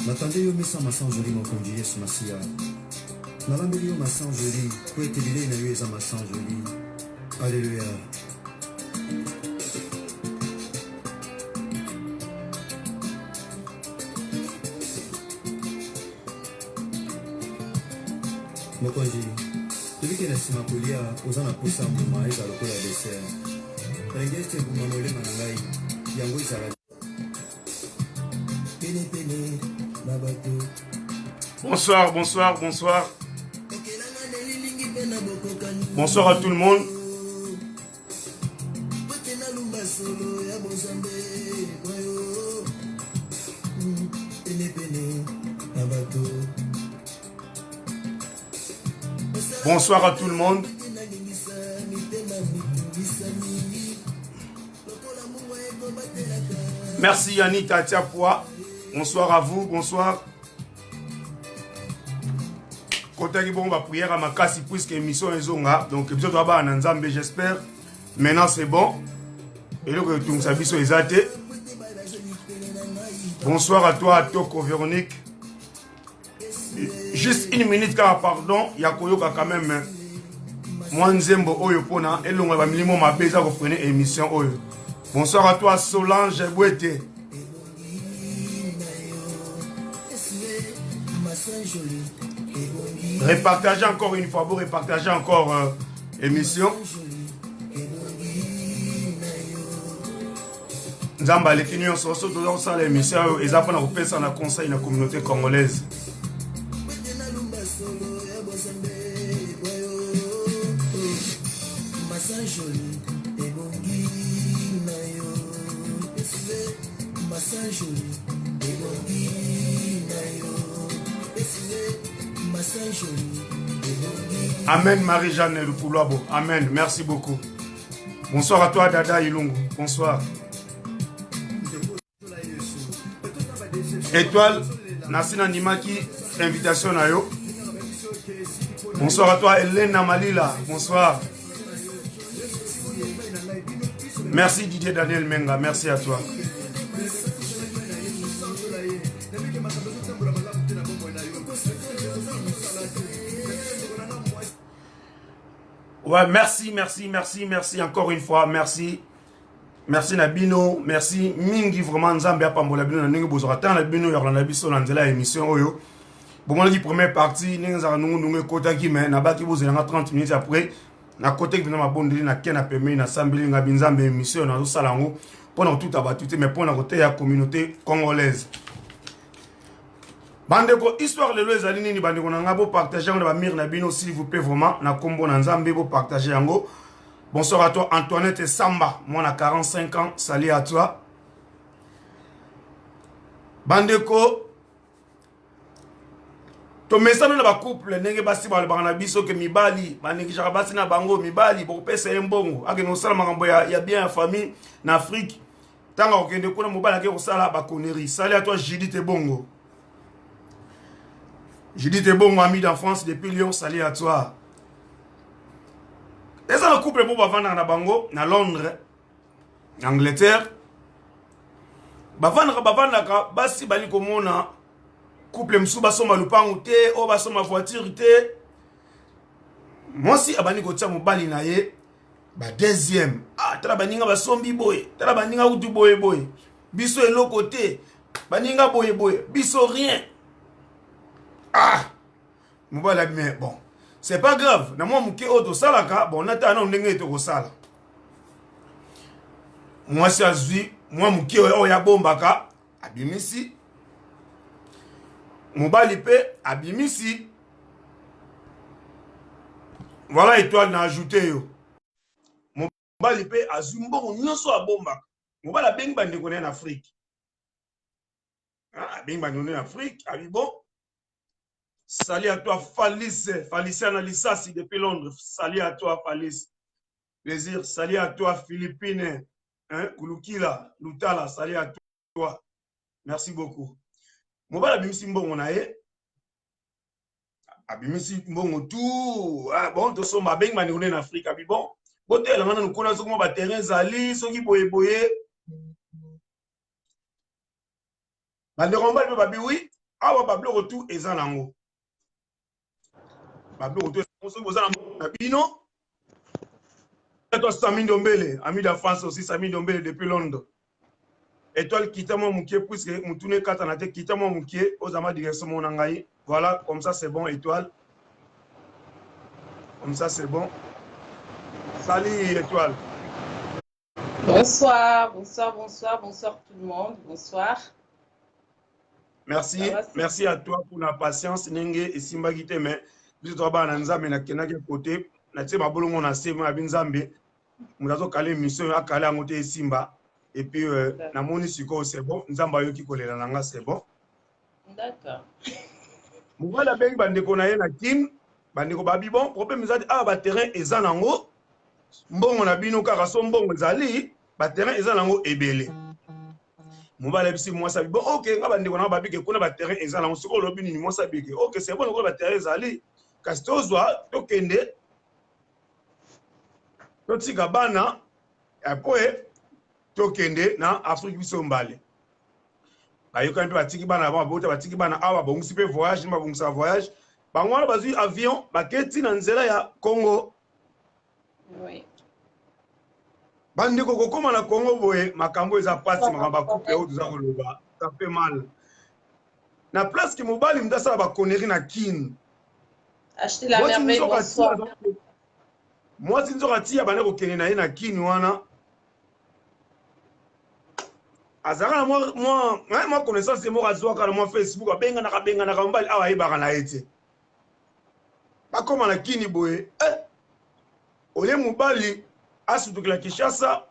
Natande yo mesa masanjoli mokonzi Yesu Masiya. Nalambeli yo masanjoli mpo ete bilei na yo eza masanjoli. Alleluia. Mokonzi, toyebi ke na nsima kolia oza na mposa mbuma ezala lokola dessert. Nalingi ete mbuma molema na ngai yango ezala Bonsoir, bonsoir, bonsoir. Bonsoir à tout le monde. Bonsoir à tout le monde. Merci Anita Tiapoa. Bonsoir à vous, bonsoir. kotaki bongo baprière ya makasi puisque émission ezonga donc biso toza bana na nzambe j'espère maintenant c'est bon eloko etungisa biso eza te bonsoir à toi toko véronique juste une minute kaka pardon ya koyoka quand même mwa nzembo oyo mpona elongola bamilimo mabe eza kofrene émission oyo bonsoir à toi solange bwete Repartagez encore une fois, vous repartagez encore euh, émission. nzambe aleki nyonso soki toza kosala émission oyo eza mpona kopesa na conseil na communauté congolaise. Amen Marie-Jeanne Lukuluabo. Amen. Merci beaucoup. Bonsoir à toi Dada Ilungu. Bonsoir. Étoile, nasi nandimaki invitation na yo. Bonsoir à toi Elena Malila. Bonsoir. Merci Didier Daniel Menga. Merci à toi. Ouais, merci, merci, merci, merci encore une fois. Merci. Merci na bino, merci mingi vraiment Nzambe apambola bino na ndenge bozwaka ntango na bino ya kolanda biso na nzela ya émission oyo. Bomonaki première partie ndenge ezalaka nungunungu ekotaki mais nabaki bozelanga 30 minutes après nakotaki mpenza mabondeli na ke na pembeni nasambeli ngabi Nzambe émission nazosala yango mpo na kotuta bato te mais mpo na koteya communauté congolaise. Bandeko, histoire lelo ezali nini bandeko na ngai, bopartage yango na bamire na bino s'il vous plaît vraiment na kombo na Nzambe bopartage yango. Bonsoir à toi Antoinette Samba, mwana 45 ans, salut à toi. Bandeko, tomesana na bacouple ndenge basi balobaka na biso ke mibali baneglijaka basi na bango, mibali bokopesa ye mbongo akende kosala makambo ya, ya bien ya famille na Afrique. Ntango akokende kuna mobali ake kosala baconnerie. Salut à toi Judith Ebongo. Judith Ebongo, ami d'enfance depuis Lyon, salut à toi. Eza na couple moko bavandaka na bango na Londres, na Angleterre. Bavandaka bavandaka basi bali komona couple mosusu basomba lupangu te, oyo basomba voiture te. Mwasi abandi kotia mobali na ye ba deuxième. Ah, tala baninga basombi boye, tala baninga kutu boye boye, biso eloko te, baninga boye boye, biso rien. Ah, mobali abi mais bon, c'est pas grave, na mwa moke oyo tosalaka, bon natala nano ndenge tokosala. Mwasi azwi mwa moke oyo abombaka, abimisi. Mobali mpe abimisi. Voilà étoile na ajouté yo. Mobali mpe azwi mbongo nyonso abombaka. Mobali abengi bandeko na ye na Afrique. Abengi bandeko na ye na Afrique, abi bon. Salut à toi Falice, Falicia na Lisasi depuis Londres. Salut à toi Falice. Plaisir. Salut à toi Philippine, hein, Kulukila, Lutala, salut à toi. Merci beaucoup. Mobali abimisi mbongo na ye. Abimisi mbongo tout. Ah, bon, tosomba abengi bandeko na ye na Afrique. Abi bon, botela nga nanu kuna soki mwa ba terrain ezali, soki boye boye. Bandeko mobali mpe babi oui. Awa babiloko tout eza nango. Babiloko tout soki boza na bino. Toi Sami Ndombele, ami d'enfance aussi, Sami Ndombele depuis Londres. Étoile kita mwa mukie puisque mutune kata na te kita mwa mukie ozama direction mona ngai. Voilà, comme ça c'est bon étoile. Comme ça c'est bon. Salut étoile. Bonsoir, bonsoir, bonsoir, bonsoir tout le monde. Bonsoir. Merci, merci à toi pour la patience. Ndenge esimbaki te mais biso toza bana na Nzambe nakendaki côté natie mabolongo na se na binzambe moto azokala émission oyo akala yango te esimba et puis euh, namoni sikoyo c'est bon Nzambe ayoki kolela na nga c'est bon. D'accord. Mobali abengi bandeko na ye na Kin, bandeko babi bon problème eza awa ba terrain eza nango mbongo na bino kaka so mbongo ezali ba terrain eza nango ebele. Mobali ayebisi mwasi abi bon ok nga bandeko na nga babike kuna ba terrain eza nango sikoyo olobi nini mwasi abike ok c'est bon lokola ba terrain ezali kasi tozwa tokende totika bana apres tokende na Afrique biso mbale. Bayokani mpe batiki bana bango babota batiki bana awa babongisi mpe voyage babongisaka voyage bango wana bazwi avion baketi na nzela ya Congo. Oui. Bandeko kokóma na Congo boye makambo eza pasi makambo bacouple oyo toza koloba ça fait mal. Na place ke mobali moto asala baconnerie na Kin. Acheter la merveille, bonsoir. Mwasi nzoka tia banda kokende na ye na Kin wana azalaka na mwa mwa mwa connaissance moko azwaka na mwa Facebook abenganaka abenganaka mobali awa ayebaka na ye te. Bakóma na Kini boye eh, oye mobali asutukela Kinshasa,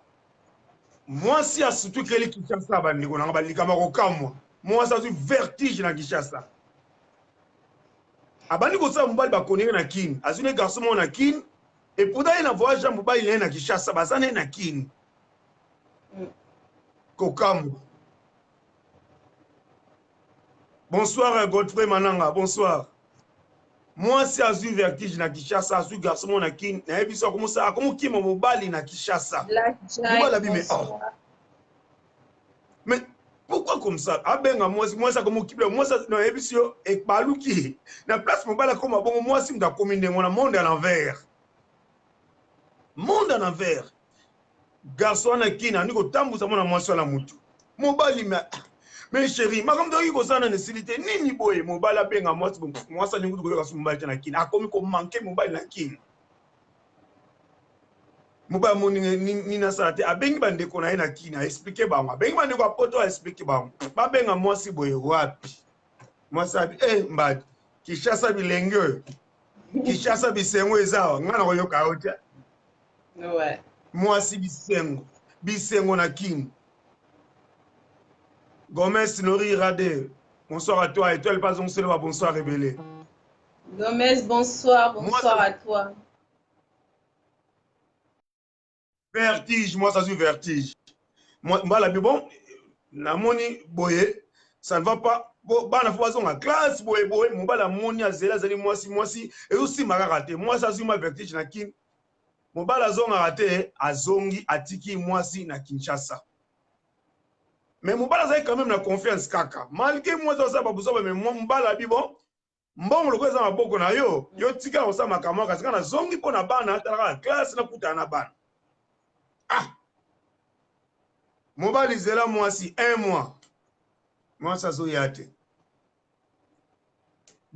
mwasi asutukeli Kinshasa. Bandeko nanga balikama kokamwa, mwasi azwi vertige na Kinshasa, abandi kosala mobali bakonere na Kini, azwi ne garçon moko na Kini et pourtant ye na voyage ya mobali na ye na Kinshasa, baza na ye na Kini. Kokamwa. Bonsoir Godfrey Mananga, bonsoir. Mwasi azwi vertige na Kinshasa, azwi garçon moko na Kin, nayebi so akomosala akomokima mobali na Kinshasa. Mobali abi mais oh. Mais pourquoi comme ça? Abenga mwasi, mwasi akomokima, mwasi nayebi so ebaluki. Na place mobali akoma bongo mwasi moto akomi ndenge wana, monde à l'envers. Monde à l'envers. Garçon wana Kin andi kotambusa mwana mwasi wana mutu. Mobali mais mais chérie, makambo tokoki kosala na esili te nini boye mobali abenga mwasi mwasi alingi kutu koyoka so mobali te na Kin akomi komanke mobali na Kin. Mobali amoni nini asala te, abengi bandeko na ye na Kin aexplike bango, abengi bandeko ya poto aexplike bango, babenga mwasi boye wapi? Mwasi abi eh mbadi Kinshasa bilenge oyo Kinshasa bisengo eza awa ngai nakoyoka yo te. Ouais. Mwasi bisengo bisengo na Kin. Gomez Nori Rade, bonsoir à toi. Étoile pas on bonsoir rebelle. Gomez, bonsoir, bonsoir à toi. Vertige, moi ça suis vertige. Moi, mbala bi bon, namoni boye, ça ne va pas. Bo bana fo bazonga classe boye boye, mobala moni azela azali mwasi mwasi, ezosimba kaka te. Mwasi azwi ma vertige na Kin. Mobala azongaka te, azongi atiki mwasi na Kinshasa. Mais mobala azali quand même na confiance kaka. Malgré mwasi asala babuzoba, mais mobala abi bon, mbongo lokola eza maboko na yo, yo tika kosala makambo kasi kaka nazongi mpo na bana, talaka na classe nakutana na bana. Ah! Mobali zela mwasi un mois. Mwasi azoya te.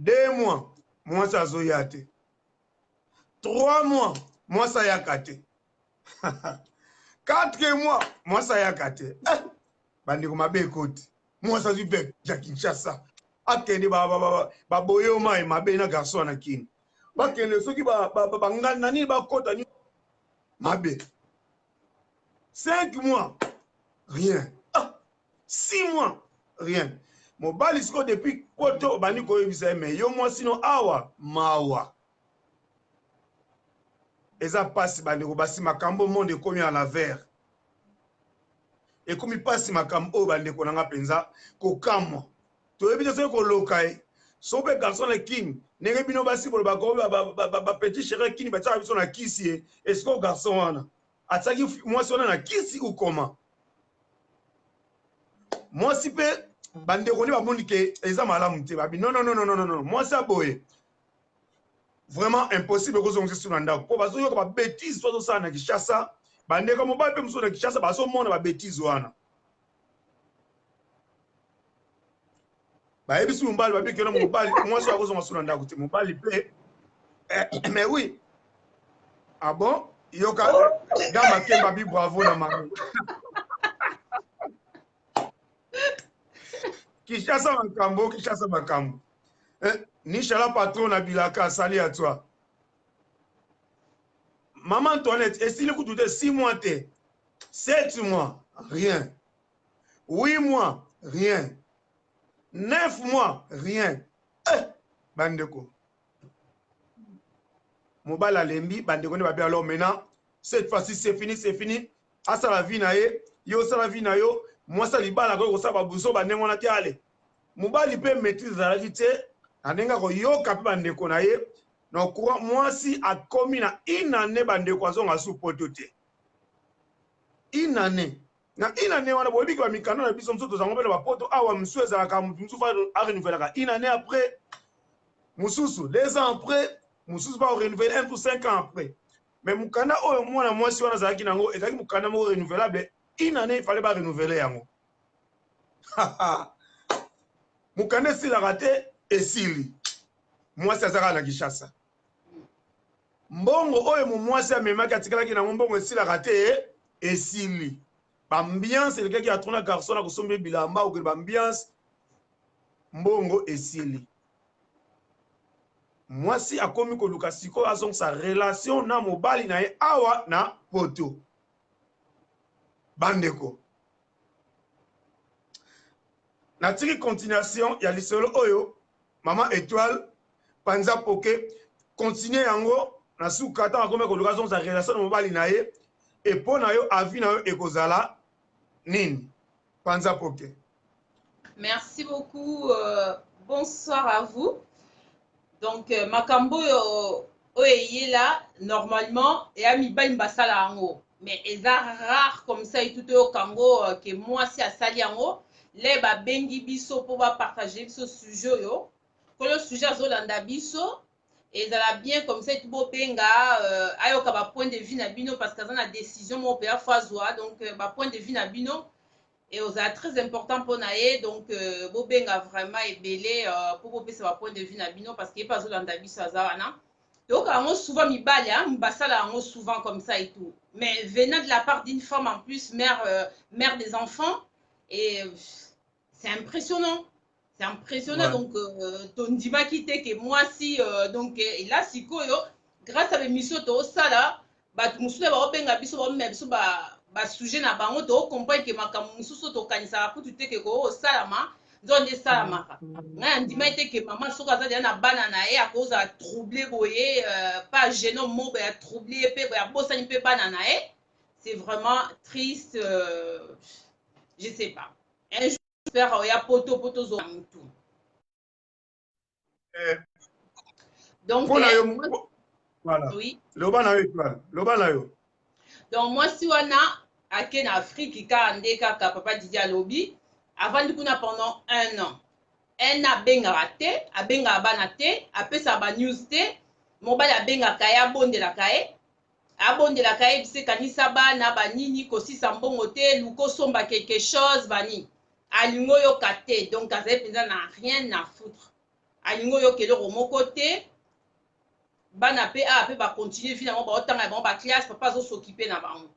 2 mois, mwasi azoya te. 3 mois, mwasi ayaka te. 4 mois, mwasi ayaka te. Eh, bandeko mabe ekoti. Mwasi azwi vec ya Kinshasa. Akende baboyoma ye mabe na garçon na Kin. Bakende soki bangani na nini bakota nini mabe. 5 mois, rien. Ah, 6 mois, rien. Mobali sikoyo depuis poto obandi koyebisa ye mais yo mwasi no awa mawa. Eza pasi bandeko basi makambo monde ekomi à l'envers. Ekomi pasi makambo oyo bandeko na nga mpenza kokamwa. Toyebi te soki koloka ye. Soki mpe garçon na Kin, ndenge bino basi bolobaka ba petit chéri Kin batiaka biso na kisi ye. Est-ce que garçon wana atiaki mwasi wana na kisi ou comment? Mwasi mpe Bandeko nde bamoni ke eza malamu te, babi non non non non non non, mwasi aboye vraiment impossible kozongisa su na ndako, mpo bazoyoka babétise to azosala na Kinshasa. Bandeko mobali mpe mosusu na Kinshasa bazomona babétise wana, bayebisi mobali, babi keno mobali, mwasi oyo akozonga su na ndako te. Mobali mpe eh, mais oui, ah bon, yoka Gama Kemba bi bravo na mama Kinshasa makambo, Kinshasa makambo eh, Nishala patron na bilaka sali à toi Maman Antoinette. Esili kutu te 6 mois te, 7 mois, rien, 8 mois, rien, 9 mois, rien. Eh, bandeko, mobali alembi. Bandeko nde babi alors maintenant, cette fois-ci c'est fini, c'est fini. Asala vie na ye, yo osala vie na yo. Mwasi ya libala akoki kosala babuso bandenge wana te. Ale, mobali mpe maîtrise ezalaki te na ndenge akoyoka mpe bandeko na ye na courant. Mwasi akomi na une année, bandeko, azonga su poto te. Une année, na une année wana, boyebi ke bamikanda na biso mosusu tozango mpe na bapoto awa, mosusu ezalaka motu mosusu arenouvelaka une année après, mosusu 2 ans après, mosusu bakorenouveler un pour 5 ans après. Mais mokanda oyo mwana mwasi wana azalaki nango ezalaki mokanda moko renouvelable une année, il fallait barenouveler yango. Mokanda esilaka te, esili, mwasi azalaka na Kinshasa. Mbongo oyo momwasi amemaki, atikalaki nango, mbongo esilaka te, esili. Baambiance elekaki ya trona garçon na kosomba bilamba, okende baambiance, mbongo esili. Mwasi akomi koluka sikoyo azongisa relation na mobali na ye awa na poto. Bandeko, natiki continuation ya lisolo oyo. Mama Étoile, panza poke, continue yango na suka. Ntango akomi koluka azongisa relation na mobali na ye, epo na yo, avis na yo ekozala nini? Panza poke. Merci beaucoup. Bonsoir à vous. Donc, makambo oyo eyela normalement eya mibali basala yango, mais eza rare comme ça etu toyoka yango ke mwasi asali yango. Le babengi biso mpo bapartage biso sujet oyo. Kolo sujet azolanda biso, ezala bien comme ça etu bobenga ayoka bapoint de vue na bino, parce que aza na décision moko mpe afo azwa. Donc bapoint de vue na bino et ozala très important mpona ye. Donc bobenga vraiment ebele mpo bopesa bapoint de vue na bino, parce que ye mpe azolanda biso, aza wana. Toyoka yango souvent, mibali basala yango souvent comme ça et tout, mais venant de la part d'une femme en plus, mère, mère des enfants, et c'est impressionnant, c'est impressionnant. Donc tondimaki te ke mwasi donc ela sikoyo, grâce à bémission toosala, bato mosusu baobenga biso, baomema biso basujet na bango, tocomprendre ke makambo mosusu tokanisaka kutu te ke koosalama, nzo nde esalamaka. Ngai andimai te ke mama soki aza deja na bana na ye akozala trouble boye, pas jeune homme moko boye atrouble ye mpe boye, abosani mpe bana na ye. C'est vraiment triste. Je sais pas, un jour j'espère oya poto po tozwa mutu. Donc mpona yo, voilà. Oui. Loba na yo, Étoile, loba na yo. Donc mwasi wana ake na Afrique kaka nde kaka papa Didi alobi, avandi kuna pendant un an. Un an abengaka te, abengaka bana te, apesaka banews te. Mobali abengaka ye, abondelaka ye, abondelaka ye, bise kanisa bana banini, kosisa mbongo te, luka osomba quelque chose banini. Alingi oyoka te. Donc azali mpenza na rien à foutre, alingi oyoka eloko moko te. Bana mpe awa mpe bacontinue vie nango, baotanga ya bango baclasse, papa azos'occuper na bango.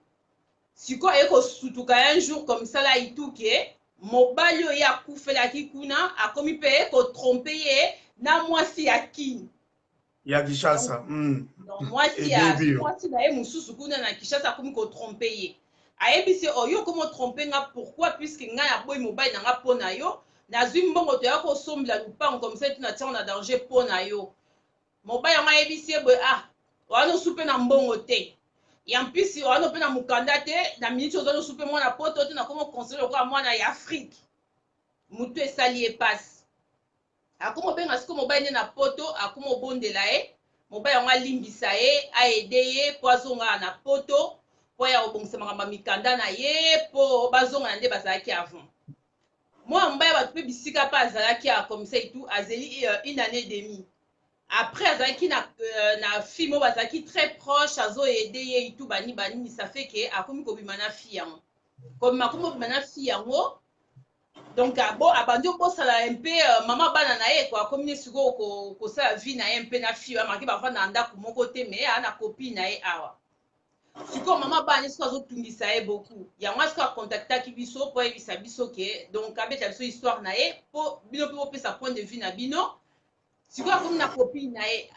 Sikoyo aye kosutuka un jour comme ça la ituke, mobali oyo ye akufelaki kuna akomi mpe kotromper ye na mwasi ya Kini. Ya Kinshasa. Donc mwasi ya mwasi na ye mosusu kuna na Kinshasa akomi kotromper ye. Ayebisi: "Oyo okomi otromper nga pourquoi? Puisque ngai naboyi mobali na nga mpo na yo, nazwi mbongo toya kosombela lupango comme ça etu natiango na danger mpo na yo." Mobali yango ayebisi ye boye: "Ah, wana osu mpe na mbongo te, ya mpisi wana mpe na mokanda te, na miniti oza nosu mpe mwana poto te, nakoma conseiller lokola mwana ya Afrique." Motu esali ye pasi, akoma obenga sikoyo mobali nde na poto, akoma obondela ye, mobali yango alimbisa ye, aaider ye mpo azonga na poto, mpo aya kobongisa makambo ya mikanda na ye, mpo bazonga na nde bazalaki avant. Mwana mobali ya bato mpe bisika mpe azalaki awa comme ça et tout, azeli une année et demie. Après azalaki na, na fille moko bazalaki très proche, azo aider ye et tout, bani banini, ça fait que akomi kobima na fille yango. Kobima akomi kobima na fille yango. Donc abo abandi obosala un peu mama bana na ye quoi, akomi ne sikoyo kosala vie na ye mpe na fille wana, make bavanda na ndako moko te, mais aa na copine na ye awa. Sikoyo mama bana sikoyo azotungisa ye beaucoup, yango wana sikoyo acontactaki biso mpo ayebisa biso ke donc abeta biso histoire na ye mpo bino mpe bopesa point de vue na bino. Sikoyo akomi na copine na ye,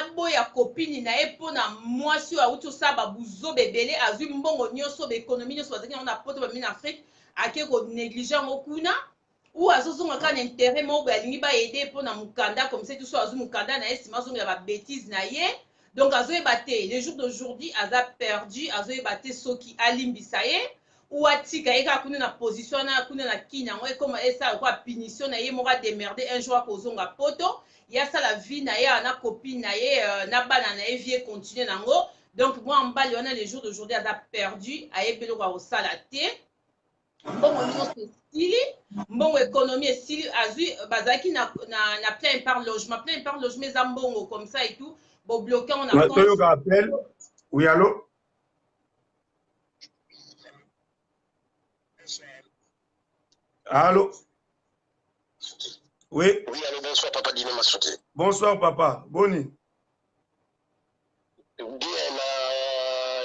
aboya copine na ye mpo na mwasi oyo awuti osala babuzoba ebele, azwi mbongo nyonso, baéconomie nyonso bazalaki yango na Poto, bamemi na Afrique, ake konéglige yango kuna, ou azozonga kaka na intérêt moko boye, alingi baaider mpo na mokanda comme ça tout so azwi mokanda na ye, nsima azongela babêtise na ye. Donc azoyeba te, le jour d'aujourd'hui aza perdu, azoyeba te soki alimbisa ye ou atika ye kaka kuna na position wana kuna na Kini. Yango ekoma esala lokola punition na ye moko, adémerde un jour akozonga Poto, ye asala vie na ye awa na copine na ye, na bana na ye, vie continue nango. Donc mwa mobali wana, le jour d'aujourd'hui aza perdu, ayebi eloko ya kosala te. Mbongo nyonso esili, mbongo économie esili, azwi bazalaki na plein par logement, plein par logement eza mbongo comme ça et tout, bobloquer yango na compte. Toyoka appel. Oui, allo? Allô? Oui. Oui, allô, bonsoir, papa Dino Masuki. Bonsoir, papa. Boni. Bien,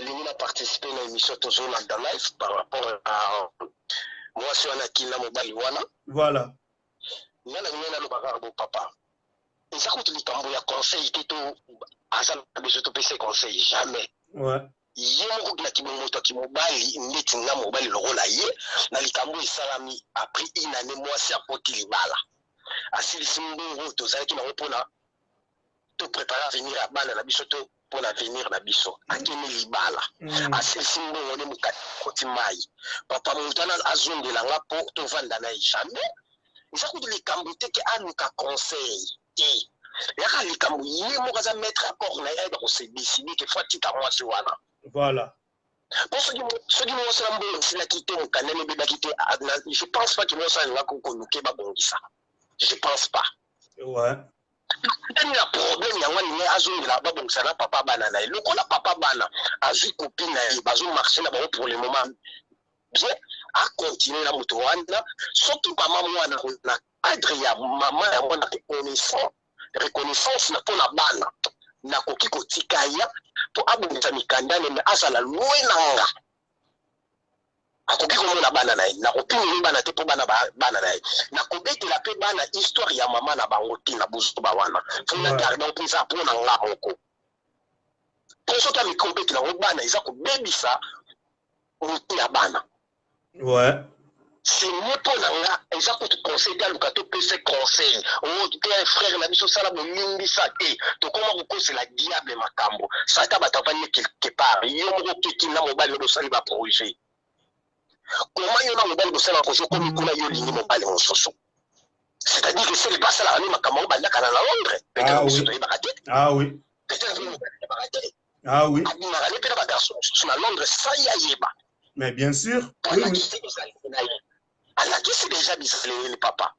nalingi na participer na émission tozolanda live par rapport à mwasi wana akina mobali wana. Voilà. Nga nalingi naloba kaka bo, papa, eza kutu likambo ya conseil te, to aza na besoin topesa conseil, jamais. Ye moko na kimomoto ya kimobali, ndeti nga mobali lokola ye, na likambo esalami après une année, mwasi akoti libala, asilisi mbongo oyo tozalaki nango mpona toprépare avenir ya bana na biso to mpona avenir na biso. Akimi libala, asilisi mbongo nde mokati koti mai. Papa, moto wana azongela nga mpo tovanda na ye, jamais. Eza kutu likambo te ke aluka conseil te, yaka likambo ye moko aza maître accord na ye, ayeba kose décider ke faut atika mwasi wana. Voilà. Mpo soki mwasi na mbongo esilaki te, mokanda ebebaki te, je pense pas ke mwasi alingaki koluke babongisa, je pense pas. Tani na problème yango, alingi azongela babongisa na papa bana na ye. Lokola papa bana azwi copine na ye, bazomarche na bango pour le moment bien, acontinue na moto wana. Soki mama mwana na cadre ya mama ya mwana, reconnaissance na mpona bana, nakoki kotika ya mpo abongisa mikanda ne, me azala lwe na nga. Akoki komona bana na ye, nakopimeli bana te mpo bana bana na ye, nakobetela mpe bana histoire ya mama na bango te na buzoba wana. Faut na garde mpo eza mpo na nga moko, mpo soki ameki kobetela yango bana, eza kobebisa motu ya bana. C'est mieux mpo na nga, eza kutu conseil te aluka topesa conseil o te. Frère na biso, osala bolimbisa te, tokóma kokosela diable makambo. Sata bato avandi quelque part, yo moko okeki na mobali no, bosali baprojet. Koma yo na mobali bosala projet, okomi kuna, yo olingi mobali mosusu, c'est-à-dire que sele basalaka nde makambo yango bandaka na Londres, peut-être biso toyebaka te. Peut-être mobali ayebaka te. Abimaka ne mpe na bagarçon mosusu na Londres sans ye ayeba. Mais bien sûr. Alakisi bizaleli na ye, alakisi déjà bizaleli, papa.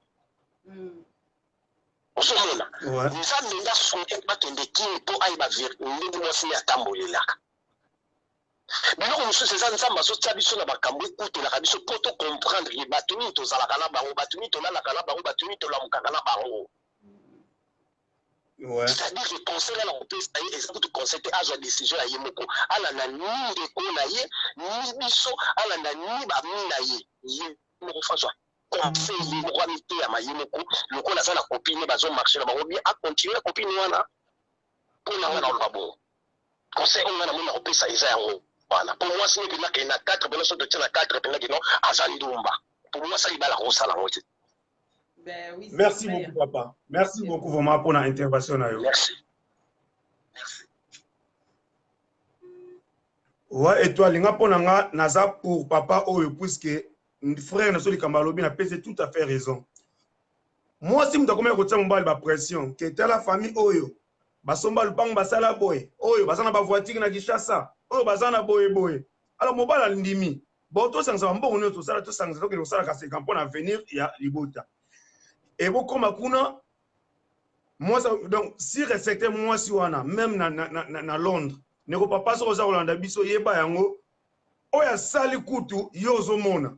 Ozomona, Nzambe nde asungi bakende Kini mpo ayeba ndenge mwasi ne atambolelaka. Biloko mosusu eza Nzambe azotia biso na makambo ekutelaka biso mpo tocomprendre ye, bato nini tozalaka na bango, bato nini tolalaka na bango, bato nini tolamukaka na bango. C'est-à-dire que conseil nga na kopesa ye eza kutu conseil te, azwa décision ya ye moko, alanda ni ndeko na ye ni biso, alanda ni bami na ye, ye moko faut azwa conseil, ye moko amiteyama ye moko. Lokola aza na copine, bazomarche na bango bien, acontinue na copine wana. Mpo na nga na oloba bongo, conseil oyo nga namoni na kopesa eza yango wana. Mpo mwasi nde mpenza akende na 4 mpena, so totia na 4 mpenza keno aza ndumba, mpo mwasi alibala akosala yango te. Ben oui, Merci vrai. beaucoup, papa. Merci beaucoup vraiment pour l'intervention na yo. Merci. Ouais, étoile nga mpo na nga naza pour papa oyo, puisque frère na so likambo alobi, napesi tout à fait raison. Mwasi moto akomaki kotia mobali bapression ke tala famille oyo basomba lupango, basala boye, oyo baza na bavoiture na Kinshasa, oyo baza na boye boye. Alors mobali andimi. Bon, tosangisa bambongo nyonso tosala, tosangisa, tokende kosala kaseka mpo na avenir ya libota. Ebokoma kuna mwasi, donc si respecte mwasi wana même na, na, na, na Londres. Ndeko papa, soki oza kolanda biso, yeba yango, oyo asali kutu yo ozomona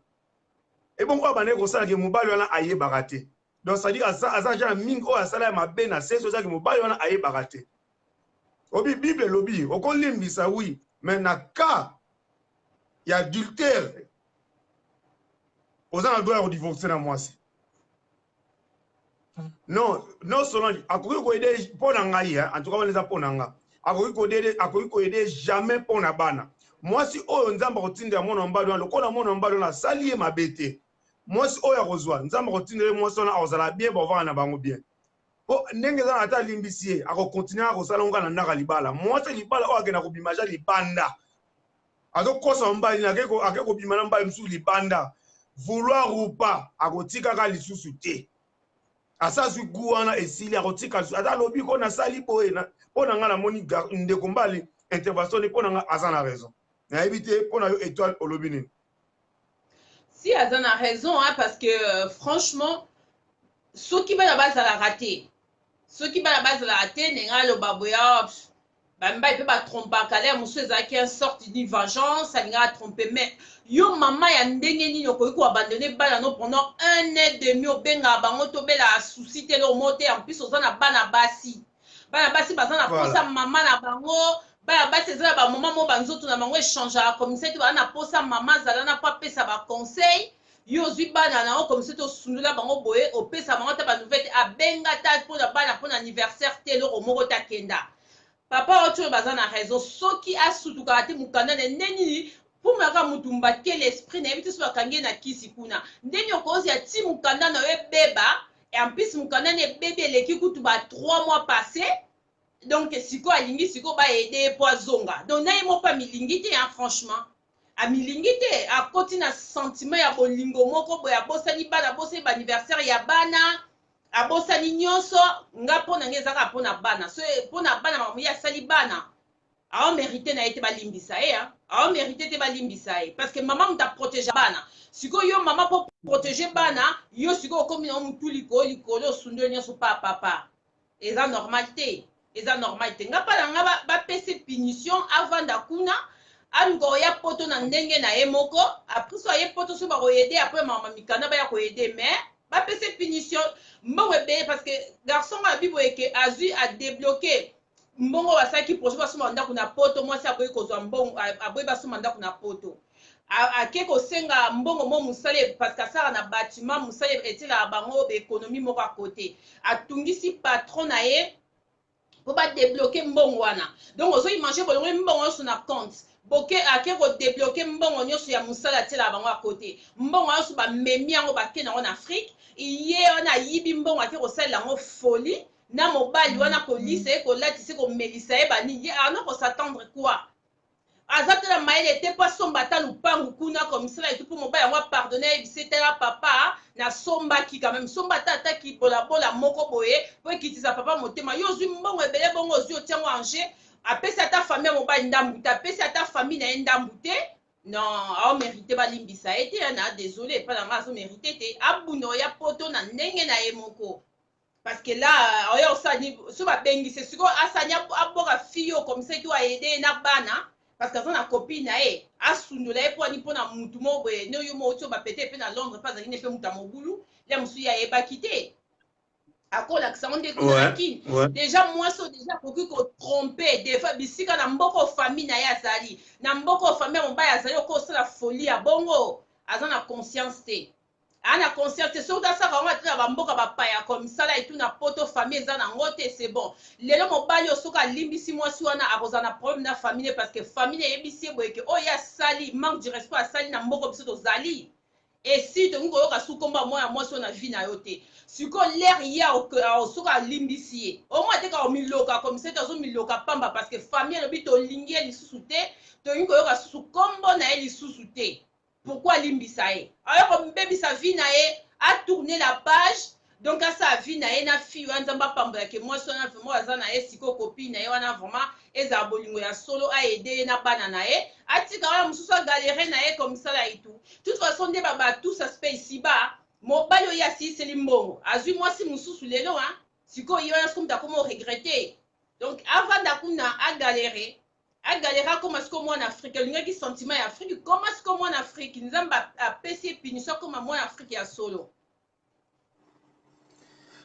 ebongo oyo abandaki kosalaka mobali wana ayebaka te. Donc c'est-à-dire aza, aza genre mingi oyo asala ya mabe na se, so ezalaki mobali wana ayebaka te. Obi Bible elobi okolimbisa, oui, mais na cas ya adultère oza na droit ya kodivorce na mwasi. Non, non seulement akoki koaider mpo na ngai, en tout cas wana eza mpo na nga, akoki koaider, akoki koaider jamais mpo na bana. Mwasi oyo Nzambe akotindela mwana mobali wana, lokola mwana mobali wana asali ye mabe te, mwasi oyo akozwa, Nzambe akotindela ye mwasi wana, akozala bien, bavanda na bango bien. Po ndenge eza na ata alimbisi ye, akokontinue akosala ngo kaka na ndako ya libala. Mwasi ya libala oyo akenda kobima ja libanda, azokosa mobali, ake kobima na mobali mosusu libanda, vouloir ou pas, akotikaka lisusu te. Asa azwi gu wana esili, akotika lisusu. Ata alobi ko nasali boye, mpo na ngai namoni ndeko mbali intervention ni mpo na ngai aza na raison. Nayebi te mpo na yo Étoile olobi nini? Si, aza na raison, hein, parce que franchement soki bana bazalaka te, soki bana bazalaka te, ndenge aloba boye, bamibali mpe batrompaka. Le mosusu ezalaki une sorte d'une vengeance, alingaka atrompe. Mais yo mama ya ndenge nini okoki koabandonner bana no pendant un an et demi, obengaka bango, tobelaka susi te, eloko moko te? En plus oza na bana basi, bana basi baza na posa mama na bango. Bana basi eza na bamoma moko banzoto na bango echangeaka, comme ça te baza na posa mama azala na po apesa baconseil. Yo ozwi bana na yo comme ça te, osundula bango boye, opesa bango ata banouvelle te, abenga ata mpona bana mpona anniversaire te, eloko moko te. Akenda papa oyo oyo baza na raison. Soki asutukaka te mokanda na nde nini mpumaka mutumba, quel esprit? Nayebi te so bakangi ye na kisi kuna. Ndeni okozia ti mokanda na yo ebeba? En plus mokanda na ebebi eleki kutu ba 3 mois passé. Donc sikoyo alingi sikoyo baaider ye mpo azonga. Donc na ye moko mpe amilingi te, hein, franchement amilingi te. Akoti na sentiment ya bolingo moko boye, abosani bana, abosani baanniversaire ya bana, abosani nyonso. Nga mpo na ngai ezaka mpo na bana, so mpo na bana, makambo ye asali bana, aomérite na ye te balimbisa ye, aomérite te balimbisa ye, parce que mama moto aprotege bana. Sikoyo yo mama, mpo protéger bana yo, sikoyo okomi na yo motu likolo likolo, osundoli nyonso pa papa. Eza normal te, eza normal te. Nga mpa na nga bapesi punition, avanda kuna, aluka oya poto na ndenge na ye moko. Après so aye poto, so bakoaider après mama mikanda, baya koaider, mais bapesi punition, mbongo ebele, parce que garçon nga abi boye ke azwi adébloquer mbongo. Basalaki projet basomba ndako na poto, mwasi aboyi kozwa mbongo, aboyi basomba ndako na poto. Ake kosenga mbongo mo mosala, parce que asalaka na bâtiment, mosala etielaka bango baéconomie moko ya kote. Atungisi patron na ye mpo badébloquer mbongo wana. Donc ozoimaginer, bolongoli mbongo nyonso na compte, boke ake kodébloquer mbongo nyonso ya mosala atielaka bango ya kote, mbongo nyonso bamemi yango, bake nango na Afrique. Ye wana ayibi mbongo, ake kosalela yango folie na mobali wana, kolisa ye, kolatisa ye, komelisa ye banini. Ye ana kos'attendre quoi? Aza te na mayele te mpo asomba ata lupangu kuna comme ça etu, mpo mobali yango apardonne, ayebisa etala papa nasombaki quand même, somba ata ataki bolabola moko boye mpo ekitisa papa motema. Yo ozwi mbongo ebele bongo, ozwi otiango ange, apesi ata famille ya mobali ndambu te, apesi ata famille na ye ndambu te. Non, aomérite balimbisa ye te na désolé, epa na nga azomérite te. Abunda oya poto na ndenge na ye moko, parce que là oya osani so babengisi sikoyo, asani aboka fille oyo comme ça ki aide ye na bana, parce que aza na copine na ye, asundola ye mpo ani mpo na mutu moko boye ne yo moko ti oyo bapete mpe na Londres, mpe azalaki ne mpe mutu ya mobulu ya mosusu ye ayebaki te, akolakisa ngo nde kuna na Kini. Déjà mwasi oyo déjà akoki kotromper defa bisika na mboka oyo famille na ye azali, na mboka oyo famille ya mobali azali, okosala folie ya bongo, aza na conscience te, aa na conscience te. Soki asalaka yango ate na bamboka bapaya ko misala etu na poto, famille eza nango te, c'est bon. Lelo mobali oyo soki alimbisi mwasi wana, akozala na problème na famille, parce que famille eyebisi ye boye ke oyo ye asali manque du respect, asali na mboka biso tozali esi tokoki koyoka su komba mwana mwasi oyo na vie na yo te. Sikoyo lere ye soki alimbisi ye, omoi te kaka omiloka comme ça te, azomiloka pamba, parce que famille elobi tolingi ye lisusu te, tolingi koyoka susu kombo na ye lisusu te. Pourquoi alimbisa ye? Aya kobebisa vie na ye, atourner la page. Donc asala vie na ye na fille wana. Nzambe apambolake mwasi wana vraiment aza na ye sikoyo, copine na ye wana vraiment ezala bolingo ya solo, aide ye na bana na ye, atika wana mosusu agalere na ye comme ça la et tout. Toute façon nde babatus aspect isiba mobali oyo asiliseli mbongo, azwi mwasi mosusu lelo hein. Sikoyo ye wana sikoyo moto akoma oregrete. Donc avanda kuna, agalere, agalere, akoma sikoyo mwana Afrique. Alingaki sentiment ya Afrique, koma sikoyo mwana Afrique. Nzambe apesi ye punition, akoma mwana Afrique ya solo.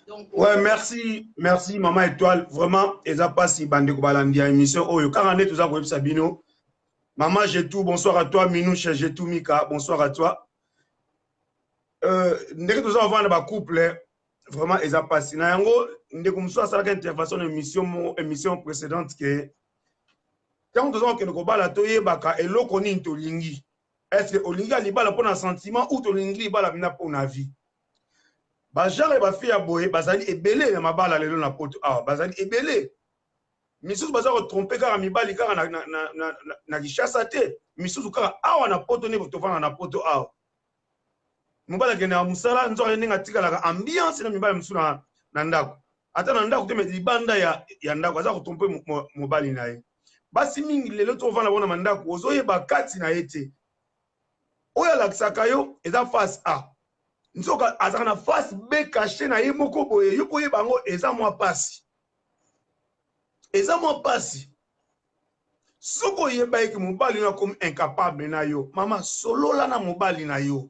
Donc, Ouais, merci, merci Maman Étoile. Vraiment, eza pasi, bandeko balandi ya émission oyo. Kaka nde toza koyebisa bino. Maman Jetou, bonsoir à toi. Minouche Jetou Mika, bonsoir à toi. Ndenge toza kovanda ba couple, vraiment eza pasi. Na yango ndeko mosusu asalaka intervention na émission mo émission précédente ke ntango toza kokende kobala, toyebaka eloko nini tolingi. Est ce que olingi libala mpona sentiment ou tolingi libala mpena mpona vie? Bagenre ya bafille ya boye bazali ebele na mabala lelo na Poto awa, bazali ebele. Misusu baza kotrompe kaka mibali kaka na Kinshasa te, misusu kaka awa na Poto. Nde tovanda na Poto awa, mobali akendaka mosala, nzoka ye ndenge atikalaka ambiance na mibali mosusu na ndako, ata na ndako te, me libanda ya ndako aza kotrompe mobali na ye. Basi mingi lelo tovanda bona mandako, ozoyeba kati na ye te. Oyo alakisaka yo eza face A, nzoka azalaka na face B caché na ye moko boye. Yo koyeba yango eza mwa pasi, eza mwa pasi. Soki oyeba eke mobali oyo akomi incapable na yo, mama, solola na mobali na yo,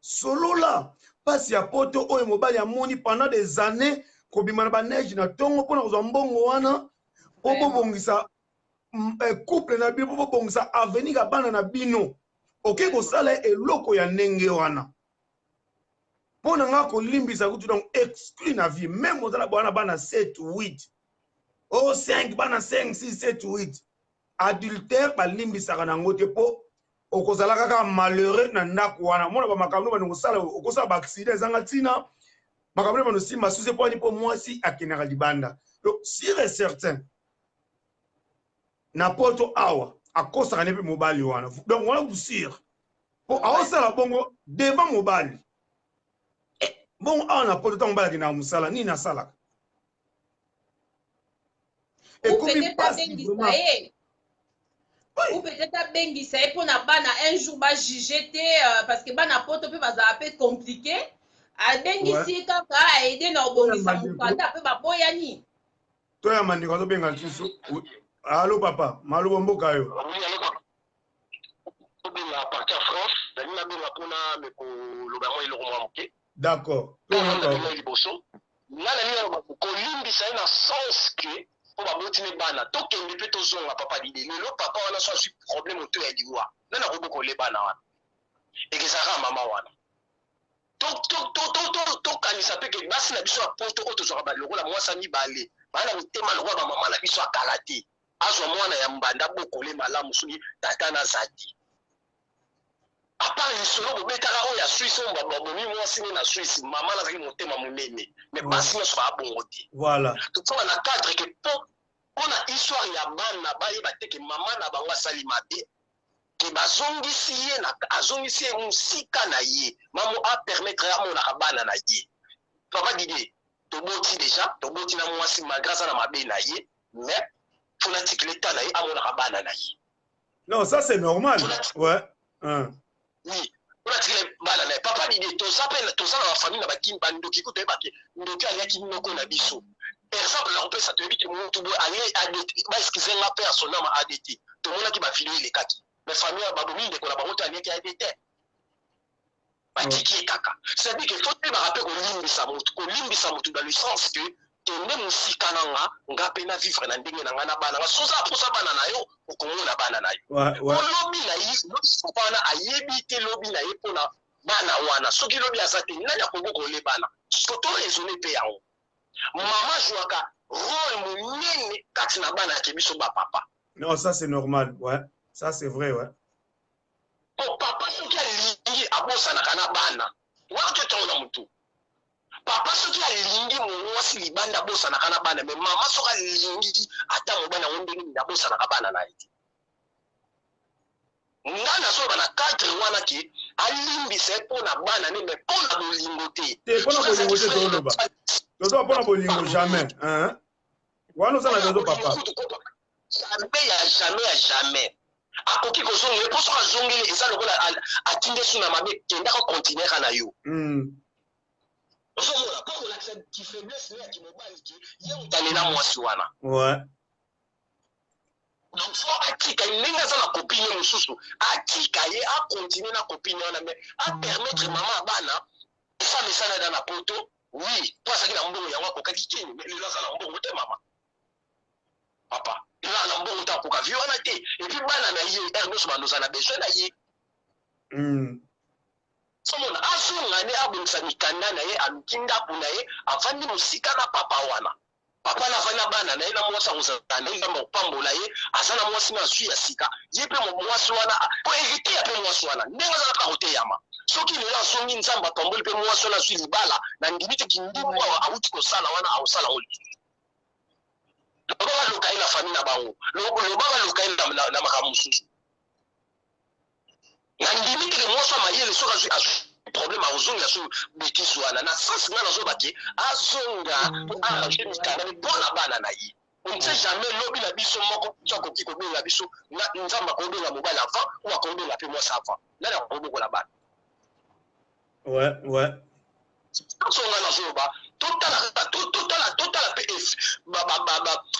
solola. Mpasi ya Poto oyo mobali amoni pendant des années, kobima na baneige na ntongo mpona kozwa mbongo wana mpo bobongisa couple na bino, mpo bobongisa avenir ya bana na bino, oke kosala eloko ya ndenge wana. Mpo na nga, kolimbisa kutu donc exclu na vie. Même ozala bwana bana 7, 8 o 5, bana 5, 6, 7, 8, adultère balimbisaka nango te, mpo okozala kaka malheureux na ndako wana. Mona bamakambo bando kosala, okosala baaccident ezanga ntina, makambo nde bando simba susi mpo ani, mpo mwasi akendaka libanda. Donc sûr et certain, na Poto awa akosaka ne mpe mobali wana. Donc wana sûr, mpo aosala bongo devant mobali. Bongo awa na Poto, ntango mobali akendaka mosala, nini asalaka? Ekomi pasi vraiment. Ou peut-être abengisa ye mpona bana un jour bajuge te, parce que bana Poto mpe bazala mpe compliqué. Abengisi ye kaka aide na kobongisa mokanda mpe baboyani. To ya mandeko azobenga lisusu. Allo papa, maloba mboka yo. Obenga partir ya France, nalingi nabenga mpona me koloba yango eloko mwa moke. D'accord. Liboso nga nalingi kolimbisa ye na sens ke mpo baboti ne bana, tokende mpe tozonga. Papa Dide, lelo papa wana so azwi problème oto ya liwa, nani akobokole bana wana? Ekezalaka mama wana. Tokanisa mpe ke basi na biso ya Poto oyo tozwaka lokola mwasi ya mibale, baa na mitema lokola bamama na biso ya kala te. Azwa mwana ya mbanda, bokole malamu soki tata naza te. À part lisolo bobetaka oyo ya Swisse, oyo babomi mwasi ne na Swisse, mama nazalaki motema monene, mais basi nyonso baa bongo te. Voilà. Tozonga na cadre ke mpo mpona histoire ya bana, bayeba te ke mama na bango asali mabe, ke bazongisi ye na azongisi ye mosika na ye. Mamo apermettre amonaka bana na ye. Papa Didier, toboti déjà, toboti na mwasi, malgré aza na mabe na ye, mais faut natikela eta na ye amonaka bana na ye. Non, ça c'est normal, ouais, hein. Oui, mpona tikela bana na ye. Papa Didier, toza mpe toza na bafamille na bakimi bandoki kutu, toyebake ndoki aliaki noko na biso. Exemple na kopesa, toyebi ke mutu boye alie ADT, baexcuse nga, mpe asonama ADT. Tomonaki bavideo elekaki, mais famille babomi ndeko na bango te aliaki ADT, batiki ye kaka. C'est-à-dire que faut toyebaka mpe kolimbisa motu, kolimbisa motu dans le sens que kende mosika na nga, nga mpe na vivre na ndenge na nga na bana nga. Soza aposa bana na yo, okomona bana na yo. Lobi na ye, lobi wana ayebi te, lobi na ye mpona bana wana, soki lobi aza te, nani akoki kole bana? So to raisonne mpe yango. Mama azwaka rôle monene kati na bana yake biso bapapa. Non, ça c'est normal, ouais, ça c'est vrai, ouais. Po papa soki alingi, abosanaka na bana wana to ntango na motu. Papa soki alingi mwasi libanda, abosanaka na bana, mais mama soki alingi ata mobali yango ndenge nini, abosanaka bana na ye te. Nga nazoloba na cadre wana ke Alimbisa ye mpo na bana ne, mais mpo na bolingo te. Te, mpo na bolingo te, toloba tozoba mpo na bolingo jamais, hein? Wana oza na raison, papa. Jamais ya jamais ya jamais akoki kozongela, mpo soki azongeli, eza lokola atindi esu na mabe, kendaka continuer na yo. Ozomona, mpo kolakisa kifaiblesse ne ya kimobali, ke ye moto alela mwasi wana. Donc fo atika ye ndenge aza na copine mosusu, atika ye acontinue na copine wana, mais apermettre mama ya bana femme esala na poto. Oui, po azalaki na mbongo, yango akokaki kini, mais lelo aza na mbongo te. Mama, papa, lelo aza na mbongo te, akoka vie wana te. Et puis bana na ye heure nyonso bando ozala na besoin na ye. Somona azonga nde abongisa mikanda na ye, aluki ndako na ye, avandi mosika na papa wana. Papa na avandi na bana na ye na mwasi, akozala na ye, Nzambe akopambola ye, aza na mwasi na azwi ya sika. Ye mpe mwasi wana po évite ya mpe mwasi wana ndenge azala mpe akoteyama. Soki lelo azongi, Nzambe apamboli mpe mwasi wana azwi libala, na ndimi te kindumbu awa awuti kosala wana akosala ngo lisusu. Loba baloka ye na famille na bango, loba baloka ye na makambo mosusu. Na ndimi teke mwasi ya mayele, soki azwi problème, akozongela so bêtise wana. Na sens nga nazoba ke azonga po arrange mikanda mpo na bana na ye. On ne sait jamais lobi na biso moko so akoki kobenga biso. Nzambe akobenga mobali avant ou akobenga mpe mwasi avant, nani akobokola bana? So nga nazoloba, totala totala totala mpe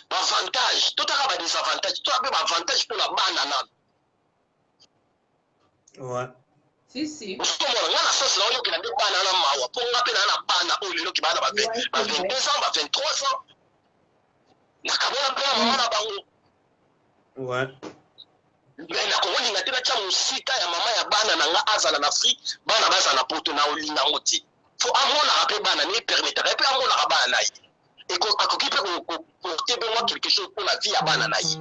baavantage, totala badésavantage, totala mpe baavantage mpona bana nano. Si si. Ozomona, nga na sens na oyokela nde bana na mawa, mpo nga mpe naa na bana oyo lelo ki bana ba 22 ans, ba 23 ans, nakamona mpe na mama na bango. Mais nakokolinga te natya mosika ya mama ya bana na nga, azala na Afrique, bana bazala na poto. Na olinga yango te. Fo amonaka mpe bana ne, permettaka ye mpe amonaka bana na ye. Akoki mpe koporte mpe mwa quelque chose mpo na vie ya bana na ye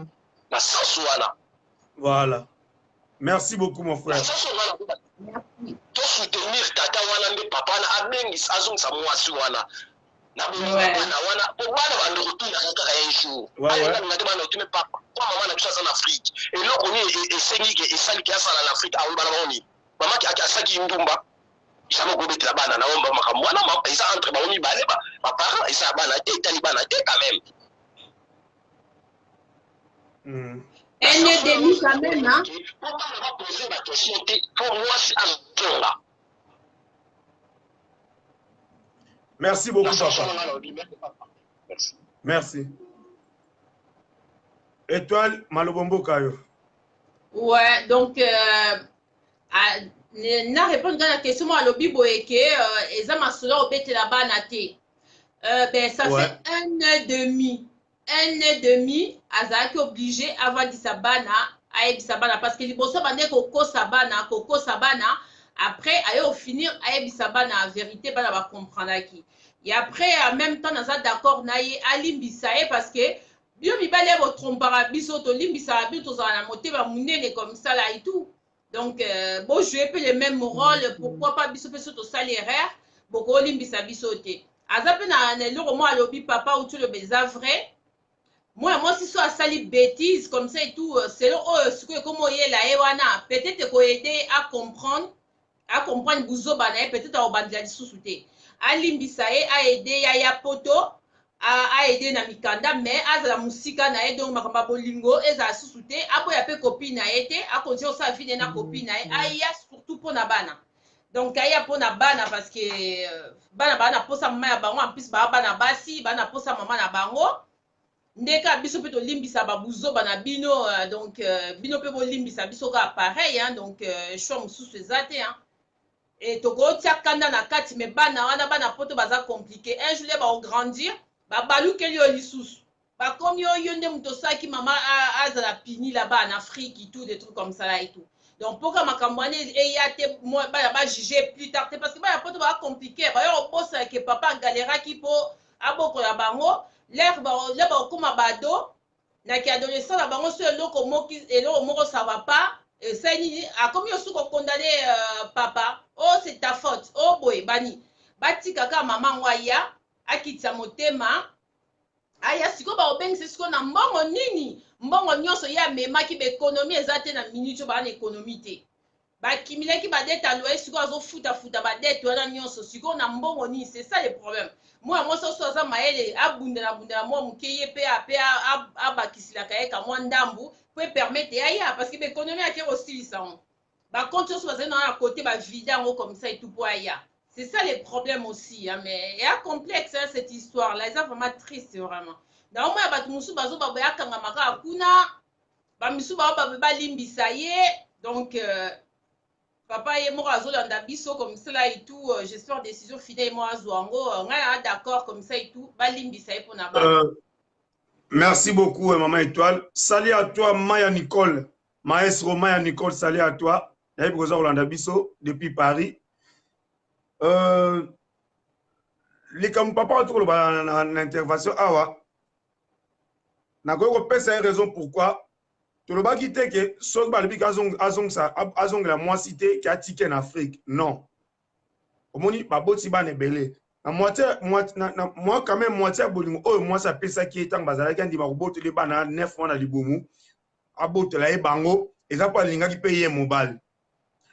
na sens wana. Voilà, merci beaucoup, mon frère. Na sens wana, tosoutenir tata wana nde papa wana abengisa, azongisa mwasi wana na bolingo bana wana, po bana bando kotunaka kaka un jour. Alinga te bana otune: "Papa, po mama na biso aza na Afrique, eloko nini esengi ke esali ke asala na Afrique?" Aoyebana bango nini? Mama asalaki ndumba. Jamais okobetela bana na yo makambo wana. Eza entre bango mibale, baparent, eza ya bana te, etali bana te quand même. Un et demi quand même, hein? Po bana bapose baquestion te, po mwasi azonga. Merci beaucoup, papa. Merci. Merci. Étoile Malobomboka yo. Ouais, donc na répondre kaka na question moko alobi boye ke eza masolo obetela bana te. Ben, ça fait un an et demi, un an et demi azalaki obligé avandisa bana, ayebisa bana, parce que liboso bande kokosa bana, kokosa bana. Après aye ofinir ayebisa bana vérité, bana bacomprendaki. Et après, en même temps, naza d'accord na ye, alimbisa ye, parce que bino mibali ya botrompaka biso, tolimbisaka bino, tozala na motema monene comme ça là et tout. Donc bojouer mpe le même rôle, pourquoi pas biso mpe? So tosali erreur, bokolimbisa biso te. Aza mpe na eloko moko alobi, papa uti oloba eza vrai. Mwana mwasi so asali bêtise comme ça et tout, selon oyo sikoyo ekoma oyela ye wana, peut-être ekoaider acomprendre, acomprendre buzoba na ye, peut-être akobandela lisusu te. Alimbisa ye, aide ya ya poto, aide na mikanda, mais azala mosika na ye. Donc makambo ya bolingo ezala susu te, aboya mpe copine na ye te, akontinue kosala vie na copine na ye. Aya surtout mpo na bana. Donc aya mpo na bana, parce que bana baa na posa mama ya bango. En plus baa bana basi, baa na posa mama na bango. Nde kaka biso mpe tolimbisa babuzoba na bino, donc bino mpe bolimbisa biso kaka pareil, hein. Donc choix mosusu eza te, hein. E tokotia kanda na kati, mais bana wana, bana poto baza compliqué. Un jour nde bakograndir, babalukeli oyo lisusu, bakomi oyo nde moto osalaki mama azala puni là-bas en Afrique et tout, des trucs comme ça là et tout. Donc mpoka makambo wana eya te, bana bajuge plus tard te, parce que bana poto baa compliqué, baya kobosana ke papa agaléraki mpo abokola bango. Lere bakokóma bado na ki adolescent na bango, so eloko moki, eloko moko ça va pas, esali nini, akomi osu kokondane papa: "Oh, c'est ta faute." Oh boye bani batika kaka mama yango aya, akitisa motema, aya. Sikoyo bakobengisa sikoyo na mbongo nini? Mbongo nyonso ye amemaki, baéconomie eza te. Na minute oyo baa na économie te. Ba accumulaki ba dette ya loyer, sikoyo azofuta futa ba dette wana nyonso sikoyo na mbongo nini? C'est ça le problème. Mwana mwasi oso aza mayele, abundana bundana mwa moke, ye mpe ape abakisilaka ye ka mwa ndambu po epermettre aya, parce que ba économie ake kosilisa yango, ba compte nyonso bazali na côté, ba vide yango comme ça et tout po aya. C'est ça le problème aussi, hein. Mais eya complexe, hein, cette histoire là eza vraiment triste, vraiment. Na omona bato mosusu bazoba bayakangama kaka kuna, bamisusu bao babe balimbisa ye. Donc papa ye moko azolanda biso comme cela et tout, j'espère décision finale moko azwa yango. Ngai naa d'accord comme ça et tout, balimbisa ye mpona bana. Merci beaucoup, maman Étoile. Salut à toi, Maya Nicole. Maestro Maya Nicole, salut à toi. Nayebi koza kolanda biso depuis Paris. Likambo papa oti koloba na intervention awa, nakoki kopesa ye raison. Pourquoi tolobaki te ke soki balobi ke azongela mwasi te, ke atike na Afrique? Non, omoni, baboti bana ebele na moitié, na mwa quand même moitié ya bolingo oyo mwasi apesaki ye ntango bazalaki, andima kobotela bana 9 mois na libumu, abotola ye bango, eza mpo alingaki mpe ye mobali.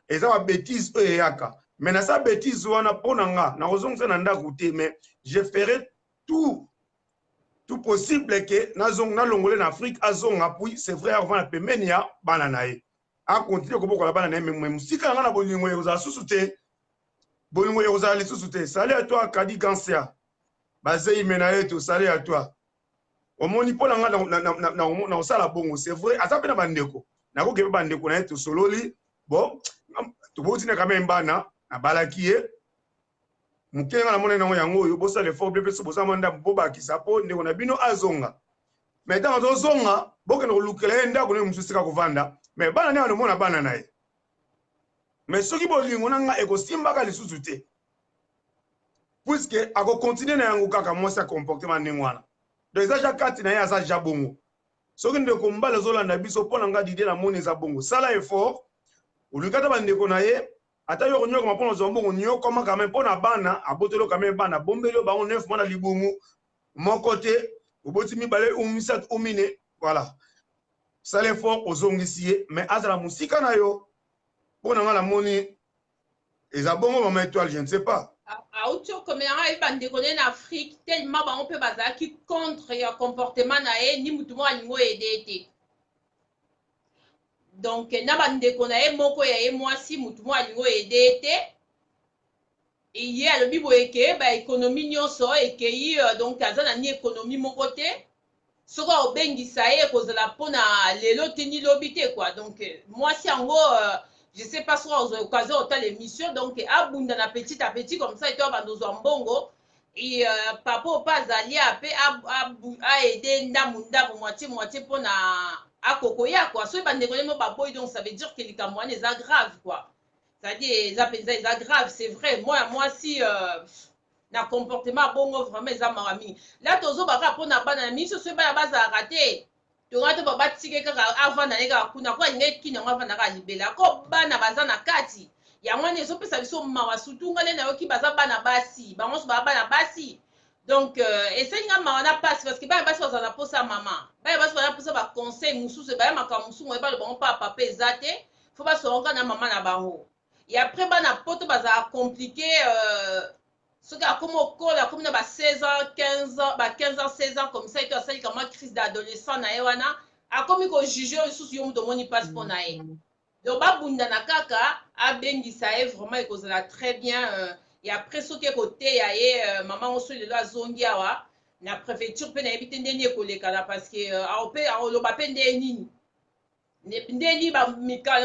Eza babêtises oyo eyaka, mais na sa bêtise wana, mpo na nga, nakozongisa na ndako te, mais je ferai tout possible ke nalongole na Afrique, azonga. Puis c'est vrai, akovanda pembeni ya bana na ye, akontinue kobokola bana na ye, mais mosika na nga na bolingo ekozala susu te, bolingo ekozala lisusu te. Salut à toi, Kadi Gansia Bazeime na ye to, salut à toi. Omoni, mpo na nga na kosala bongo, c'est vrai, aza mpe na bandeko, nakoki mpe bandeko na ye, tosololi. Bon, toboti na quand même bana, nabalaki ye moke, nga namoni nango yango oyo. Bosala effort mpe so bozala mwa ndambo, bobakisa mpo ndeko na bino azonga. Mais ntango azozonga, bokende kolukela ye ndako naye mosusu esika kovanda, mais bana nde anomona bana na ye. Mais soki bolingo na nga ekosimbaka lisusu te, puisque akokontinue na yango kaka, mwasi acomportement ndenge wana, donc eza ja kati na ye, aza ja bongo. Soki ndeko mobali azolanda biso, mpo na nga Didie, namoni eza bongo. Sala effort, oluki ata bandeko na ye, ata yo konyokama mpo na ozwa mbongo, nyokama quand même mpo na bana. Aboteli yo quand même bana, abombeli yo bango 9 mois na libumu moko te, oboti mibale ou misato ou mine, voilà. Sala effort, ozongisi ye, mais azala mosika na yo. Mpo na nga, namoni eza bongo, mama Étoile, je ne sais pas. Auti okomela ye bandeko ne na Afrique, tellement bango mpe bazalaki contre ya comportement na ye, ni mutu moko alingi oyede ye te. Donc na bandeko na ye moko ya ye mwasi, mutu moko alingi oyede ye te. Ye alobi boye ke baéconomie nyonso ekei, donc aza na ni économie moko te. Soki akobengisa ye, ekozala mpona lelo te ni lobi te, quoi. Donc mwasi yango, je sais pas soki akozwa occasion otala émission. Donc abunda na petit à petit comme ça eto abanda ozwa mbongo e, papa oyo mpe azali ape aide ndambu ndambu, moitié moitié, mpona akokoya, quoi. Soki bandeko ne mo baboyi, donc ça veut dire que likambo wana eza grave, quoi. C'est-à-dire eza mpenza, eza grave, c'est vrai. Mwana mwasi na comportement bongo, vraiment eza mawa mingi. La tozobaka mpona bana na miso, soki bana bazalaka te, tonga to babatike kaka, avanda ne kaka kuna, ko alinga ekini yango, avanda kaka libela. Ko bana baza na kati yango wana, ezopesa biso mawa. Surtout nga nde nayoki baza bana basi, bango nyonso baa bana basi. Donc esali nga mawa na pasi, parce que bana basi bazala na posa ya mama, bana basi baza na posa baconseil mosusu, baya makambo mosusu moye baloba bango mpa papa eza te, fo basonga na mama na bango. Et après bana poto bazala compliqué, soki akomi okola, akomi na ba 16 ans, 15 ans, ba 15 ans, 16 ans comme ça eto, asalika mwa crise d'adolescent na ye wana, akomi kojuge oyo lisusu yo moto omoni mpasi mpo na ye. Donc babundana kaka, abengisa ye, vraiment ekozala très bien. Et après soki ekoteya ye, mama ngo, soki lelo azongi awa na préfecture mpe, nayebi te ndeni ekolekana, parce que akoloba mpe nde nini, ndeni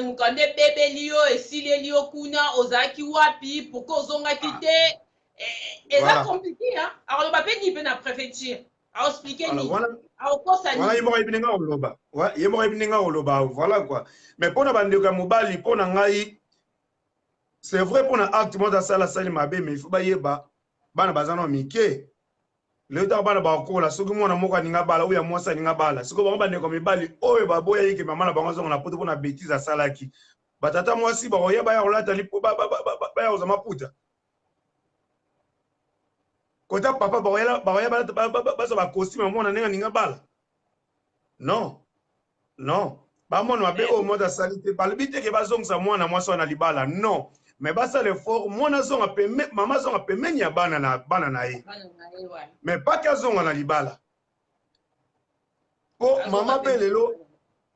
mokanda ebebeli yo, esileli yo kuna, ozalaki wapi, pourquoi ozongaki te? Eza compliqué, akoloba mpe nini mpe na préfecture, aexplique nini, akokosa nini? Ye moko ayebi ndenge akoloba, ye moko ayebi ndenge akoloba, voilà quoi. Mais mpona bandeko ya mobali, mpo na ngai, c'est vrai, mpona acte moko asala, asali mabe, mais il faut bayeba bana baza na mike. Lelo ntango bana bakola, soki mwana moko aninga bala, oyo ya mwasi aninga bala, sikoyo bango bandeko mibali oyo baboya ye ke mama na bango azonga na poto mpona bêtise asalaki, batata mwasi bakoya, baya kolata, baya kozwa maputa kota papa, bakoya bazwa bacostume ya mwana ndenge aninga bala. Non, non. Bamona mabe oyo mwasi asali te. Balobi te ke bazongisa mwana mwasi wana libala, non, mais basala effort mwana azonga pembe, mama azonga pembeni ya bana na bana na ye, mais paki azonga na libala po mama mpe lelo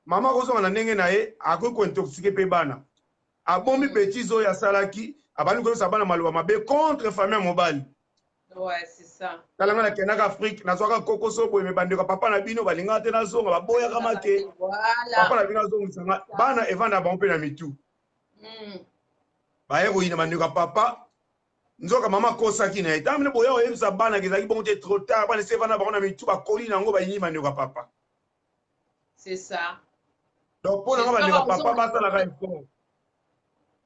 mama akozonga na ndenge na ye, akoki kointoxiquer mpe bana. Abombi bêtise oyo asalaki, abandi koyebisa bana maloba mabe contre famille ya mobali. Ouais, c'est ça. Tala nga nakendaka Afrique, nazwaka kokoso boye, me bandeko ya papa na bino balingaka te nazonga, baboyaka make. Papa na bino azongisanga bana, evanda bango mpe na mitu. Baye koyina bandeko ya papa, nzoka mama akosaki na ye. Ntango bino boya koyebisa bana ke ezalaki bongo te, trop tard, bana esi evanda bango na mitu, bakoli na yango, bayini bandeko ya papa. C'est ça. Donc mpo na nga, bandeko ya papa basalaka effort.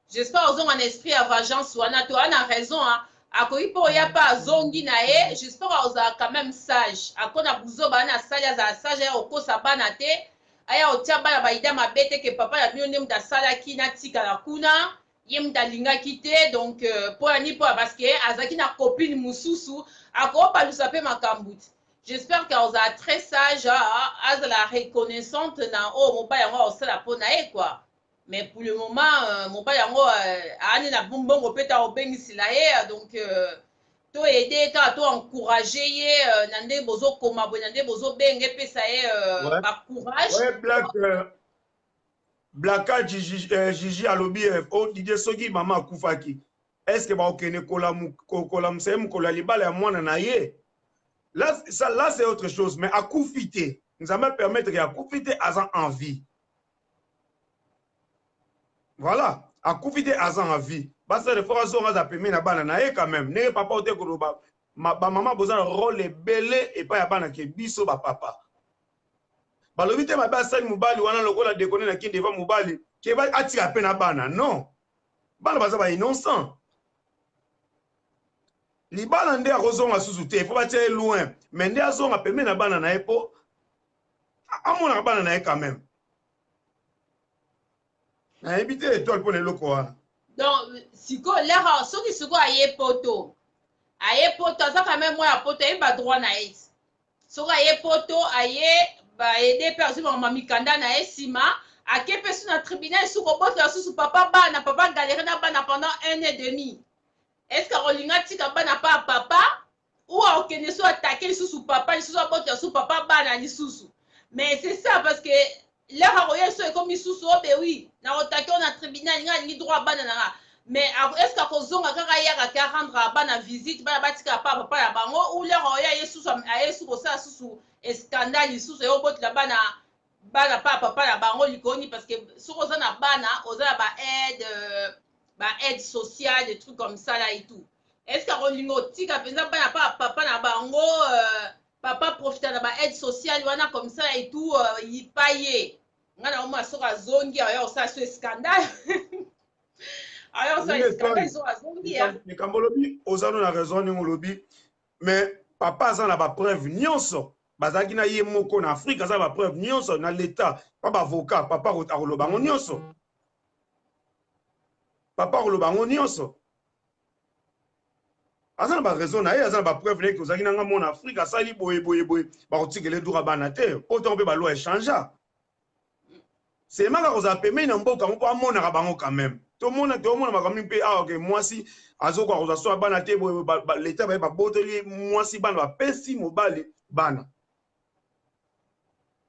J'espère ozonga na esprit ya vengeance wana to ana raison, hein. Akoki mpe oya mpe azongi na ye. J'espère ozala quand même sage, akona buzoba wana asali, azala sage, aya kokosa bana te, aya kotia bana baida mabe te ke papa na bino nde moto asalaki natikala kuna, ye moto alingaki te. Donc mpo ya nini? Mpo ya parce que azalaki na copine mosusu, akobalusa mpe makambo te. J'espère que ozala très sage, azala reconnaissante na oyo mobali yango akosala mpo na ye, quoi. Mais pour le moment, mobali yango aani na mbongo mpe ta obengisila ye. Donc to aide kaka, to encourage ye na ndenge bozokoma boye, na ndenge bozobenga, epesa ye bacourage. Ouais, Black, Blaka Gigi, Gigi alobi o Didier, soki mama akufaki, est ce que bakokende kolamusa ye mokolo ya libala ya mwana na ye? Là, ça, là c'est autre chose. Mais akufi te, Nzambe permettre ke akufi te, aza en vie. Voilà, akufi te, aza en vie. Basala effort azonga, aza pembeni na bana na ye quand même. Ndenge papa ote koloba, bamama boza na rôle ebele epai ya bana ke biso bapapa. Balobi te mabe asali mobali wana lokola dekone na kindi eva mobali ke atika mpe na bana. Non, bana baza bainnocent. Libala nde akozonga susu te, po batia ye loin, mais nde azonga pembeni na bana na ye, mpo amonaka bana na ye quand même. Nayebi te, Étoile, mpo na eloko wana. Donc sikoyo lere soki sikoyo aye poto, aye poto, aza quand même mwa ya poto, ayebi badroit na ye. Soki aye poto, aye baede mpe azwi makambo mikanda na ye, nsima ake mpe su na tribunal, su kobotela susu papa bana, papa galère na bana pendant un et demi. Est ce que akolinga tika bana pa papa ou akokende so atake lisusu papa, lisusu abotela su papa bana lisusu? Mais c'est ça, parce que l'heure akoya so ekomi susu obe wi nakotake oyo na tribunal, nga alingi droit bana na nga. Mais est ce que akozonga kaka, ayaka ke arendre bana visite, bana batikala pa papa ya bango, ou l'heure aoya ye susu, aye su kosala susu scandale, lisusu aye obotela bana, bana pa papa na bango likoni? Parce que soki oza na bana, oza na baaide, baaide sociale, des trucs comme ça là et tout. Est ce que akolinga otika mpenza bana pa papa na bango, papa profita na baaide sociale wana comme ça et tout? Pa ye nga na omona soki azongi, aya kosala so scandale, aya kosala scandale soki azongi. Likambo olobi, oza no na raison ndenge olobi, mais papa aza na bapreuve nyonso, bazalaki na ye moko na Afrique, aza na bapreuve nyonso na l'état pa baavocat. Papa akoloba yango nyonso, papa akoloba yango nyonso. Aza na baraison na ye, aza na bapreuve na ye ke ozalaki nanga mona Afrique, asali boye boye boye. Bakotikela edura bana te, po ntango mpe baloi echangea, semaka kozala pembeni na mboka yango mpo amonaka bango quand même. Tomona, tomona makambo mingi mpe awa ke mwasi azokoka kozwa so ya bana te boye, leta baye babotoli mwasi bana, bapesi mobali bana.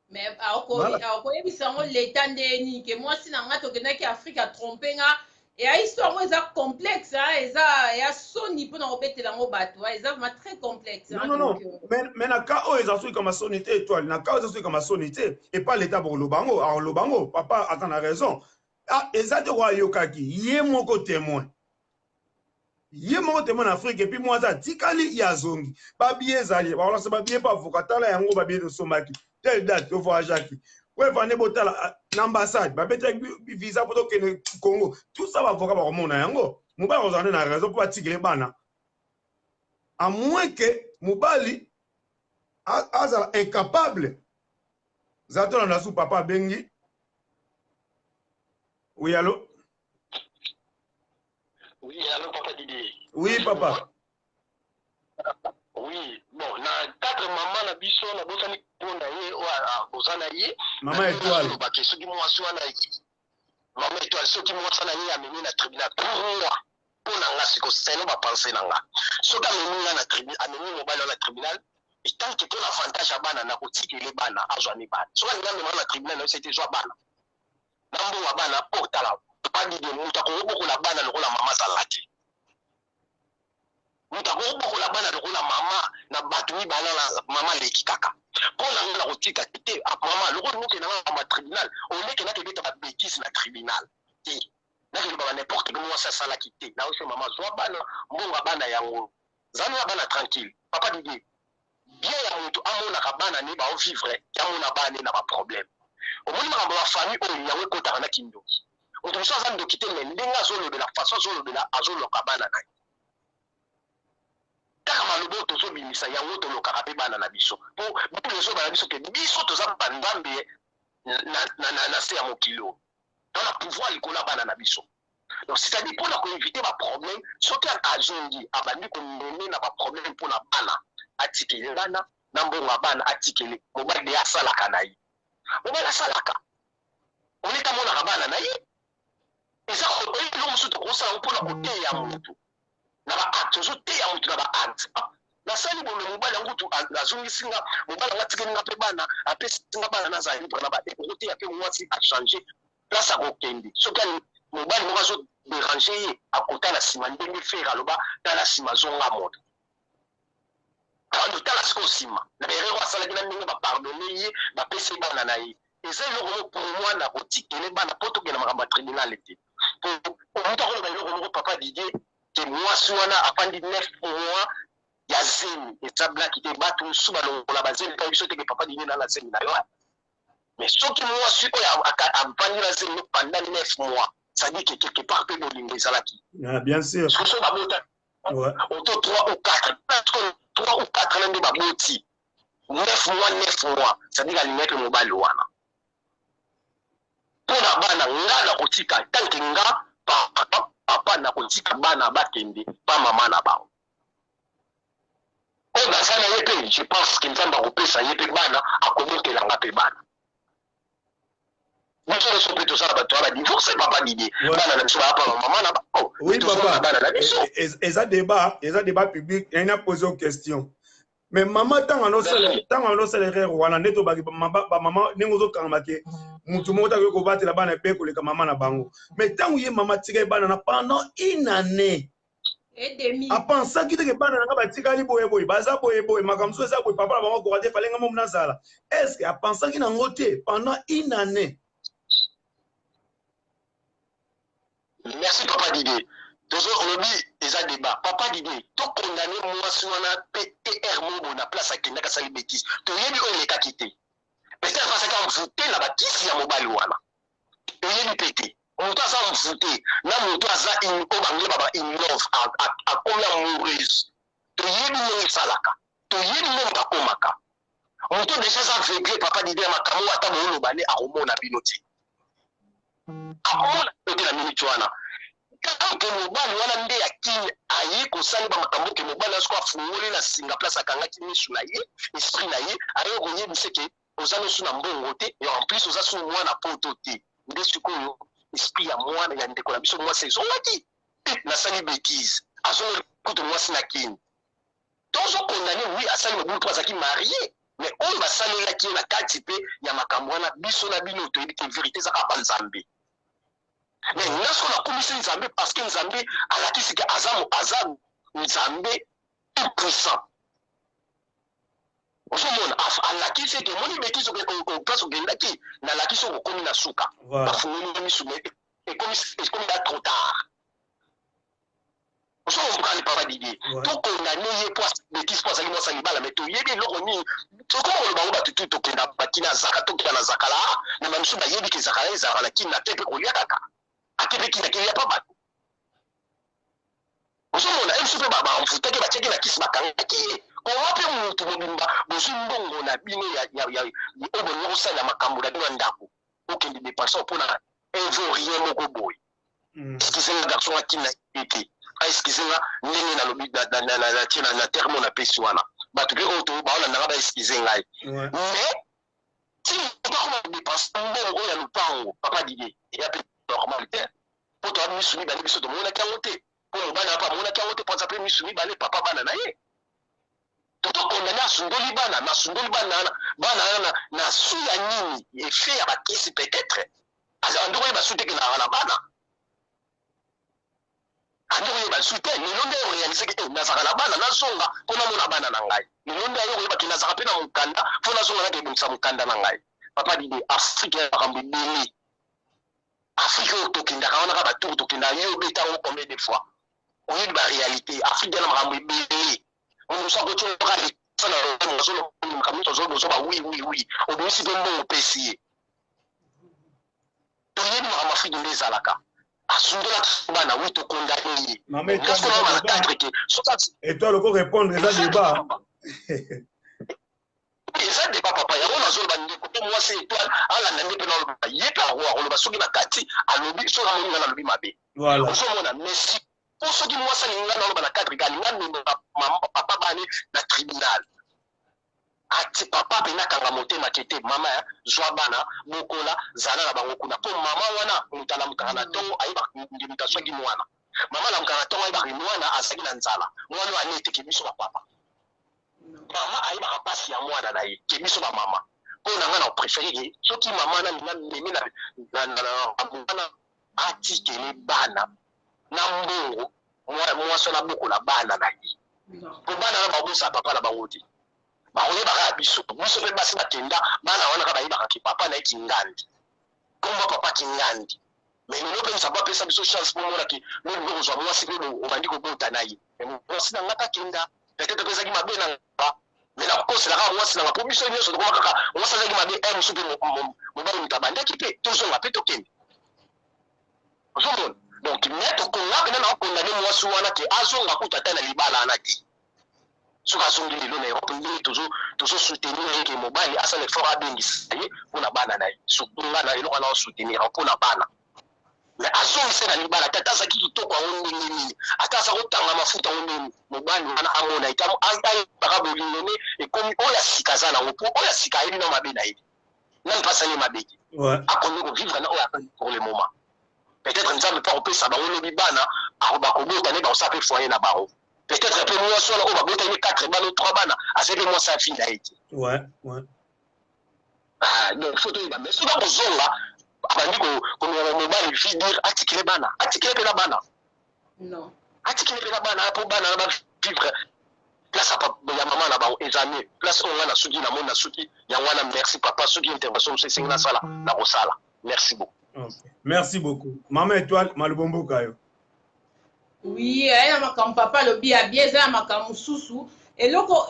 Mais akoyebisa yango leta ndeni ke mwasi na nga tokendaki Afrique, atrompe nga? Eya histoire yango eza complexe, eza ya soni mpona kobetela yango bato, eza vraiment très complexe. Non, non, non, mais na cas oyo eza soki kama soni te, Étoile. Na cas oyo eza soki kama soni te epa leta, bokoloba yango, akoloba yango. Papa aza na raison. Eza te ko ayokaki ye moko témoin, ye moko témoin na Afrique. Et puis mwasi atikali, ye azongi, babie ezali, bakolasa babie mpo avoka tala yango, babie tosombaki telle date, tovoyageaki po evande, botala na ambassade babetaki visa mpo tokende Congo. Tout ça bavoka bakomona yango. Mobali akozala nde na raison mpo batikele bana, à moins que mobali azala incapable. Za tolanda su papa abengi. Oui, allo? Oui, allô, papa Didier. Oui, papa. Oui, bon, na 4 Mama na biso, nabosani mpo na ye oyo oza na ye. Mama Étoile. Olobaki soki mwasi wana, Mama Étoile, soki mwasi wana ye amemi na tribunal, pour moi, mpo na nga siko, selon bapensées na nga, soki amemi nga na tribunal, amemi mobali wana na tribunal, tant que mpona avantage ya bana, nakotikele bana, azwani bana. Soki alingi amema na tribunal, nayosi ete ezwa bana na mbongo ya bana. Mpo tala, padide, moto akokobokola bana lokola mama azala te. Moto akokobokola bana lokola mama na bato mibala na mama aleki kaka. Mpo na nga, na kotika te. Mama, lokola okenda nga na tribunal, olekendaki ebeta babêtises na tribunal te, nakeloba n'importe que mwasi asalaki te. Naosi, mama, zwa bana, mbongo ya bana yango, zali na bana tranquille. Papa Didier, bien ya moto amonaka bana ne baovivre, amona bana ne na baproblème. Omoni makambo ya famille oyo, yango ekotaka na kindoki. Moto mosusu aza ndoki te, mais ndenge azolobela, façon azolobela, azoloka bana na ye. Kaka maloba oyo tozobimisa, yango tolokaka mpe bana na biso, mpo Bible ezoloba na biso ke biso toza banzambe na se ya mokili oyo, to na pouvoir likolo ya bana na biso. Donc, c'est-à-dire, mpona koéviter baproblème, soki azongi, abandi komeme na baproblème, mpona bana, atikele bana na mbongo ya bana, atikele mobali de asalaka na ye. Mobali asalaka, oleka amonaka bana na ye. Eza eloko mosusu tokosala mpona koteya motu na baacte. Ozoteya motu na baacte. Nasali boye, mobali yango tu azongisi nga, mobali yango atikeli nga mpe bana, apesi nga bana, nazala libre na ba. Okoteya mpe mwasi achange place akokende. Soki mobali moko azodéranger ye, akotala nsima, ndenge Ferre aloba: "Tala nsima, zonga moto." Tala sikoyo nsima na erreur asalaki, na ndenge bapardonner ye, bapesi ye bana na ye. Eza eloko moko pour moi na kotikele bana, mpo tokende makambo ya tribunal te. Po moto akoloba eloko moko, papa Didier, ke mwasi wana afandi 9 mois ya zemi, eza blague te. Bato mosusu balongola bazemi mpo biso teke. Papa Didier, nana zemi na yo, mais soki mwasi oyo avandi na zemi pendant 9 mois, c'est-à-dire que quelque part mpe bolingo ezalaki. Ah, bien sûr. Soki babota oto 3 ou 4, 3 ou 4 na nde baboti 9 mois, 9 mois, c'est-à-dire alingaki mobali wana. Mpo na bana, nga na kotika. Tant que nga papa, papa na kotika bana bakende pa mama na bango oyo naza na ye. Mpe je pense que Nzambe akopesa ye mpe bana, akobotelanga mpe bana. Biso nyonso mpe tozala bato ya badivorce, papa Didier, bana na biso baya pa bamama na bango. Oui, papa. Bana na biso. Eza débat, eza débat public. Nayi na pose question, mais mama, ntango anosala erreur wana, nde tobaki bamama, ndenge ozokangama ke motu moko takoki kobatela bana mpe koleka mama na bango. Mais ntango ye mama atika ye bana na pendant une année, apensaki teke bana na nga batikali boye boye, baza boye boye, makambo mosusu eza boye, papa na bango akoka te, falenga momu nazala. Est ce que apensaki nango te pendant une année? Merci, papa Didier. Tozo olobi eza débat, papa Didier. Tokondane mwasi wana mpe tr mobo na place akendaki, asali bétise. Toyebi oyo elekaki te. Peut-être azalaki envoûté na bakisi ya mobali wana, toyebi mpe te. Moto aza envoûté na moto aza oyo bango baba in love, akomi amoureuse, toyebi ndenge esalaka, toyebi ndenge moto akomaka. Moto déjà aza aveugle, papa Didier. Makambo ata booloba nde akomona bino te, akomona bino te na minute wana. Tant mobali wana nde akini, aye kosali bamakambo ke mobali wana siko afungoli na singa place akangaki misu na ye, esprit na ye, aye koyebisa ke oza nosu na mbongo te, et en plus oza su mwana poto te. Nde sikoyo esprit ya mwana ya ndeko na biso mwasi ezongaki: "Nasali bétise." Azongeli kutu mwasi na kini. Tozokondane, oui, asali mobulu mpo azalaki marié, mais oyo basalelaki ye na kati mpe ya makambo wana, biso na bino toyebi te. Vérité eza kaka Nzambe. Mais nga soko nakumisi Nzambe, parce que Nzambe alakisi ke aza Nzambe tout puissant. Ozomona, alakisi ete omoni bétise, place okendaki, nalakisi okokomi na suka. Bafungoli misu, mais ekomi da trop tard. Ozokompane, papa Didier? Tokondane ye po bétise, po azali mwasi ya libala, mais toyebi eloko nini. Tokoma koloba ngo, bato tu tokenda bakina zaka, tokenda na zakala na bamisu, bayebi ke zakala ezalaka na kini na te, mpe kolia kaka ake mpe kini akelia pa bato. Ozomona, ye biso mpe bamfutaki, batiaki na kisi, bakangaki ye. Koma mpe mutu mobimba bozwi mbongo na bino oyo bolingi kosalela makambo na bino ya ndako, okende dépense mpona un vaurien moko boye. Excuse nga, garçon akina ye te, excuse nga ndenge nalobi, natie na terme napesi wana. Bato mpe oyo to baolanda nga ba excuse ngai. Mais ti moto akoma kodepense mbongo oyo ya lopango, papa Didier, eya mpe normal te. Mpo toya misu mibale, biso tomonaki yango te. Mpo mobali na mpe amonaki yango te, mpo aza mpe misu mibale, papa bana na ye. Totokondane asundoli bana, na asundoli bana wana, bana wana na su ya nini? Effet ya bakisi peut-être. Azala ndoko yeba su te ke na bana. Ande koyeba su te, lelo nde orealize ke nazalaka na bana, nazonga mpo namona bana na ngai. Lelo nde aye koyeba ke nazalaka mpe na mokanda, mpo nazonga nake ebongisa mokanda na ngai. Papa Dide, Afrique ya makambo ebele. Afrique oyo tokendaka wana kaka batour tokendaka, yo obeta yango combien de fois? Oyebi ba réalité. Afrique ya na makambo ebele. Moto akotiaka na makambo nyonso azoloba oui oui oui, obimisi mpe mbongo opesi ye. Toyebi makambo Afrique nde ezalaka. Asundolaki bana, oui, tokondane ye. Na cadre te. Étoile, oko répondre, eza débat. Eza débat, papa. Yango nazoloba, ndeko mpe mwasi Étoile alanda nde mpe naloba, ye mpe akoloba soki na kati alobi, soki amoni nga nalobi mabe. Ozomona, merci. Mpo soki mwasi alingi nga naloba na cadre ke alingi amema papa bane na tribunal, ati papa mpe nakanga motema ke te, mama zwa bana, bokola, zala na bango kuna. Mpo mama wana moto alamukaka na ntongo ayebaka nde moto azwaki mwana. Mama alamukaka na ntongo ayebaka mwana azalaki na nzala, mwana oyo aneteke biso bapapa. Mama ayebaka mpasi ya mwana na ye ke biso bamama. Mpo na ngai na préféré ke soki mama na linga memi na mwana, atikele bana na mbongo, mwasi wana abokola bana na ye. Po bana wana babosala papa na bango te, bakoyeba kaka biso. Biso mpe basi bakenda, bana wana kaka bayebaka ke papa na ye Kingandi, komba papa Kingandi. Mais lelo mpe Nzambe apesa biso chance mpo omona ke lobi mpe kozwa mwasi mpe obandi kobota na ye. Mwasi na nga kakenda, peut-être mpe ezalaki mabe na nga, mais nakokosela kaka mwasi na nga, mpo biso nyonso tokoma kaka mwasi azalaki mabe. E mosusu mpe mobali moto abandaki mpe tozonga mpe tokende, ozomona. Donc mais tokonga mpena na okondane mwasi wana ke azonga kutu ata na libala wana te. Soki azongi lelo na Europe, ndenge tozosoutenir ye ke mobali asala effort abengisa ye mpona bana na ye, surtout nga na eloko wana osoutenir mpona bana, mais azongisa na libala. Tata azalaki kitoko yango ndenge nini, ata aza kotanga mafuta yango ndenge nini, mobali wana amona ete ayebaka bolingo ne ekomi oyo ya sika aza nango. Mpo oyo ya sika ayebi na mabe na ye, nani mpe asali ye mabe te, akomi kovivre na oyo asali pour le moment. Peut-être Nzambe mpe akopesa bango lobi bana, bakobota nde bakosala mpe foyer na bango. Peut-être mpe mwasi wana oyo babotaki 4 bana, 3 bana, azali mpe mwasi ya fille na ye te. Donc faut toyeba. Mais soki akozonga, abandi komema mobali vie dire, atikile bana, atikile mpe na bana, atikile mpe na bana, mpo bana na bavivre place ya mama na bango eza mieux. Place oyo nga na suki, namoni na suki yango wana. Merci papa. Soki intervention mosusu esengi nasala, nakosala. Merci beaucoup. Okay. Merci beaucoup, mama Étoile Malubomboka yo. Oui, aya na makambo papa alobi ya bien, eza na makambo mosusu. Eloko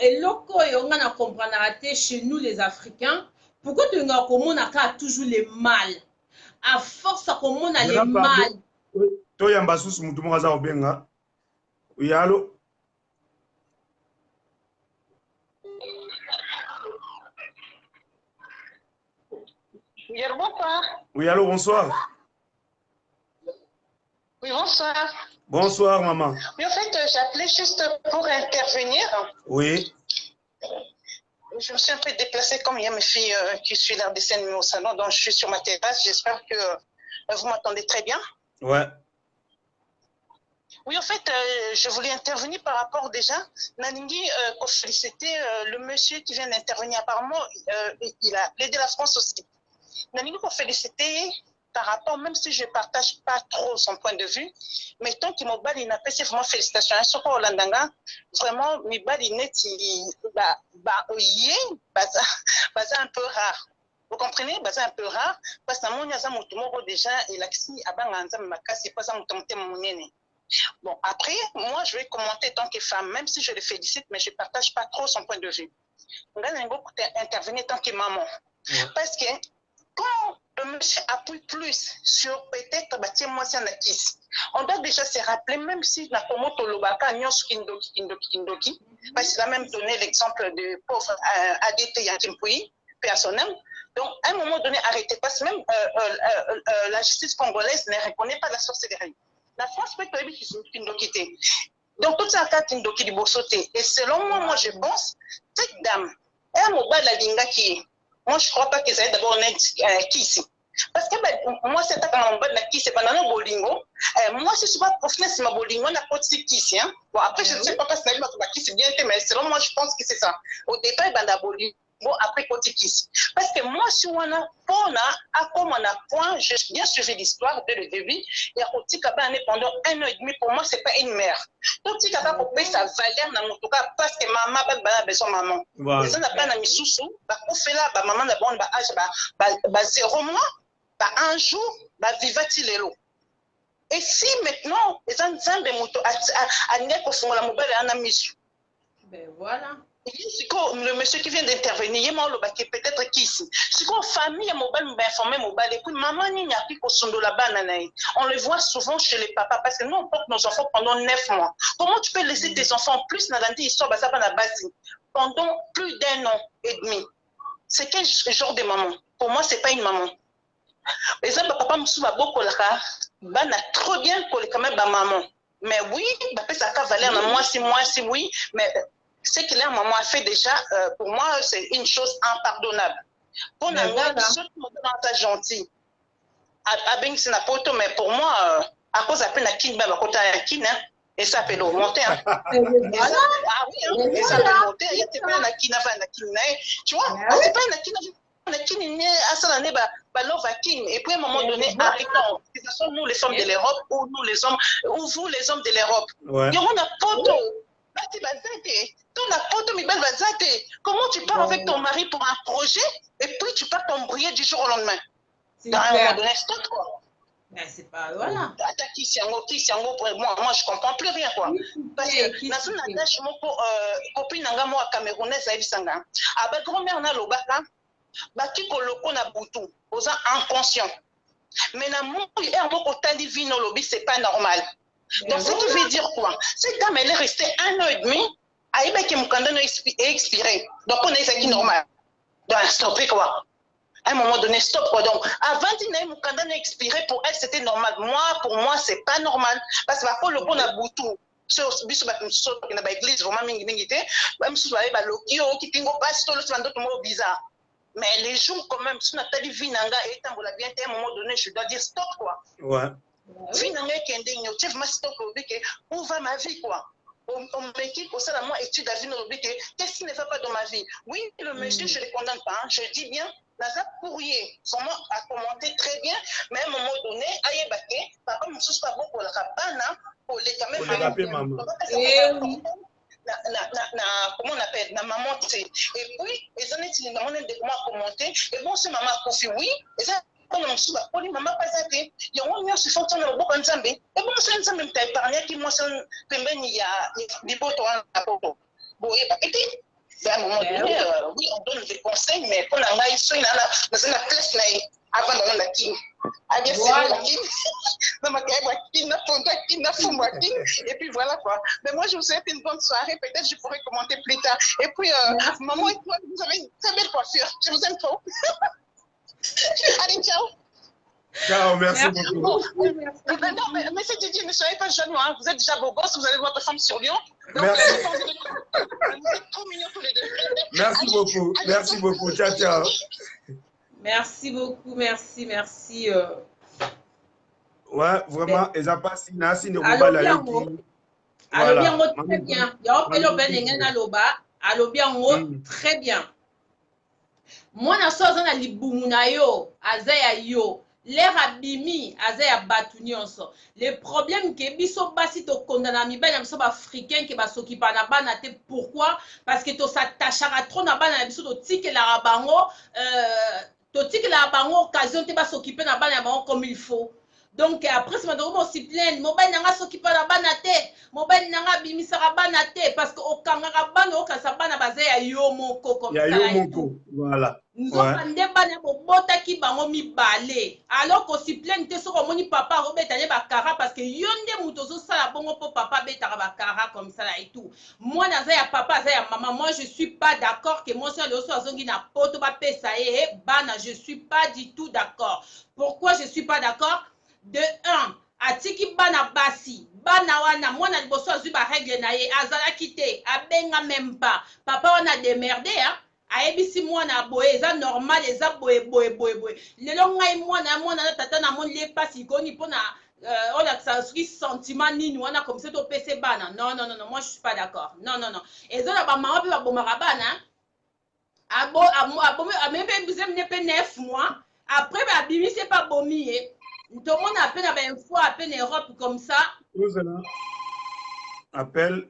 oyo nga na comprendra te chez nous les Africains, pourquoi tolingaka komona kaka toujours le mal, à force ya komona le mal. Toyamba susu motu moko aza kobenga. Oui, allo? Oui, bonsoir. Oui, allô, bonsoir. Oui, bonsoir. Bonsoir, maman. Oui, en fait, j'appelais juste pour intervenir. Oui. Je me suis un peu déplacée comme il y a mes filles qui suit leur dessin animé au salon, donc je suis sur ma terrasse. J'espère que vous m'entendez très bien. Ouais. Oui, en fait, je voulais intervenir par rapport déjà. Nalingi, pour féliciter le monsieur qui vient d'intervenir. Apparemment, il a plaidé la France aussi. Nalingi, pour féliciter par rapport, même si je ne partage pas trop son point de vue, mais tant qu'il mobali n'a pas vraiment félicitations. Hein, olandanga, vraiment, mibali neti, ba, ba, ye, baza, baza un peu rare. Vous comprenez? Baza un peu rare, parce que namoni aza motu moko déjà, elakisi abanga Nzambe makasi, po aza moto motema monene. Bon, après, moi, je vais commenter tant que femme, même si je le félicite, mais je ne partage pas trop son point de vue. Nga nalingi intervenir tant que maman. Parce que quand le monsieur appuie plus sur peut-être batie mwasi na kisi, on doit déjà se rappeler, même si na Congo tolobaka nyonso kindoki, kindoki, kindoki, parce qu'il a même donné l'exemple de pauvre ADT Yanki Mpui, personnel. Donc, à un moment donné, arrêtez, parce que même la justice congolaise ne reconnaît pas la sorcellerie. La France peut être kindoki te. Donc totiaka kindoki liboso te. Et selon moi, moi je pense, cette dame, un mobali alingaki ye. Moi je crois pas qu'ezali d'abord neti kisi. Parce que mwasi atakanga mobali na kisi ebanda na bolingo, mwasi soki aprofite na nsima bolingo wana akotisi kisi, hein. Bon après je ne sais pas parce que nayebi bato bakisi bien te, mais selon moi je pense que c'est ça. Au départ ebanda bolingo, après ekoti kisi. Parce que mwasi wana mpona akoma na point, j'ai bien suivi l'histoire dès le début, ya kotika bana ne pendant un an et demi, pour moi c'est pas une mère. Totika kaka kopesa valeur na moto kaka parce que mama bana bana besoin maman. Eza na bana misusu bakufela ba mama na bango na ba âge ba 0 mois, ba 1 jour, ba viva ti lelo. Et si maintenant eza Nzambe moto alingaki kofungola mobali wana misu. Ben voilà. Sikoyo le monsieur qui vient d'intervenir, ye ma olobaki peut-être kisi. Sikoyo famille ya mobali ba informer mobali, et puis maman nini akoki kosundola bana na ye. On le voit souvent chez les papas parce que nous on porte nos enfants pendant 9 mois. Comment tu peux laisser tes enfants en plus nalandi histoire baza bana basi pendant plus d'un an et demi? C'est quel genre de maman? Pour moi c'est pas une maman. Eza ba papa mosusu babokolaka bana trop bien koleka même ba maman. Mais oui, bapesaka valeur na mwasi mwasi oui, mais ce que leur maman a fait déjà, pour moi c'est une chose impardonnable. Mpo na ngai soki moto aza gentil abengisi na poto, mais pour moi akoza mpe na kini, ba bakota ya kini, et ça peut augmenter, hein. Ah oui, hein, et ça peut monter, ya te mpe na kini, avanda na kini na ye, tu vois, ate mpe na kini, na kini ne asala ne ba balove à kini. Et puis à un moment donné, arrêtons, que ce soit nous les femmes de l'Europe ou nous les hommes, ou vous les hommes de l'Europe, yango na poto basi baza te, to na poto mibali baza te. Comment tu pars avec ton mari pour un projet et puis tu pars t'embrouiller du jour au lendemain? Dans un moment donné, stop quoi. Mais c'est pas voilà. Ata kisi yango, kisi yango, moi je comprends plus rien quoi. Parce que nazo na tâche moko, copine na nga moko camerounaise ayebisanga. Ah ba grand-mère na lobaka baki koloko na butu, oza inconscient. Mais na moi heure moko tali vino lobi c'est pas normal. Donc ce qui veut dire quoi? Cette dame elle est restée 1 an et demi, ayebaki mokanda no expiré. Donc on est ezaki normal. Donc stopper quoi. À un moment donné, stop quoi. Donc, avant d'y mokanda na expiré, pour elle, c'était normal. Moi, pour moi, c'est pas normal. Parce que parfois, le bon aboutou, biso bato mosusu na ba église vraiment mingi mingi te, ba mosusu baye baloki oyo kipingo pasi to losi bandoto moko bizarre. Mais les jours quand même, si natali vie na nga etambola bien te, à un moment donné, je dois dire stop quoi. Vie na nga ekende nyo, tu vraiment stop olobi ke où va ma vie quoi. Omeki kosala moi étude à vie olobi ke qu'est-ce qui ne va pas dans ma vie. Oui, le monsieur, je ne le condamne pas, hein, je dis bien, naza courrier, vraiment à commenter très bien, mais à un moment donné, ayeba ke papa mosusu babokolaka bana koleka même maman. Na, na, na, na, comment on appelle, na maman te. Et puis, eza neti namoni ndeko moko commenter, et bon, ce maman akufi, oui, eza mpona mosusu bakoli mama mpe aza te, yango nyonso ifo ntina loboko ya Nzambe. Et bon, so Nzambe moto aépargnaki mwasi pembeni ya liboto wana na poto, boyeba ete à un moment donné, oui, on donne des conseils, mais mpona ngai soki naza na place na ye, avant nango na kini abia selo na kini na makayabo ya kini na pondu ya kini na fumbu ya kini, et puis voilà quoi. Mais moi je vous souhaite une bonne soirée, peut-être je pourrais commenter plus tard. Et puis maman et toi, vous avez une très belle coiffure, je vous aime trop. Allez, ciao. Ciao, merci, merci beaucoup. Beaucoup, merci. Non, mais monsieur Didier, ne soyez pas jaloux, hein. Vous êtes déjà beau gosse, vous avez votre femme sur Lyon. Donc, merci. Vous êtes trop mignons tous les deux. Merci allez, beaucoup, allez, merci beaucoup. Ciao, ciao. Merci beaucoup, merci, merci. Ouais, vraiment, eza pasi na si ndeko mobali ayoki. Alobi yango très bien. Yango mpe lobe ndenge naloba, alobi yango très bien. Mwana so aza na libumu na yo, aza ya yo. L'air abimi, aza ya bato nyonso. Le problème ke biso basi tokondana mibali na biso baafricain ke basokipa na bana te. Pourquoi? Parce que tosatachaka trop na bana na biso, totikelaka bango totikelaka bango occasion te basokipe na bana ya bango comme il faut. Donc après sima tokoma osi plaindre, mobali na nga asokipa na bana te, mobali na nga abimisaka bana te, parce que okangaka bana, okasa bana baza ya yo moko comme ya ça. Yo moko, voilà. Nzoka nde bana bobotaki bango mibale. Alors kosi plaindre te soki omoni papa akobeta nde bakara, parce que yo nde moto ozosala bongo mpo papa abetaka bakara comme ça et tout. Mwana aza ya papa, aza ya mama. Moi je suis pas d'accord ke mwasi oyo so azongi na poto bapesa ye bana, je suis pas du tout d'accord. Pourquoi je suis pas d'accord? De un, Atiki bana basi, bana wana mwana liboso azui ba règles na ye azalaki te, abenga meme pas. Papa wana a demerde hein, ayebisi mwana boye eza normal eza boye boye boye boye. Lelo ngai mwana ya mwana na tata na moni ye pasi likolo nini pona euh, olakisa soki sentiment nini wana comme ça topese bana. Non non non non, moi je suis pas d'accord. Non non non. Eza na ba mama pe babomaka bana hein. Abo abomi amemi mpe bizemi ne mpe 9 mois après babimisi ye mpe abomi ye tomona mpe na bainfo ape na Europe comme ça. Ozala appel.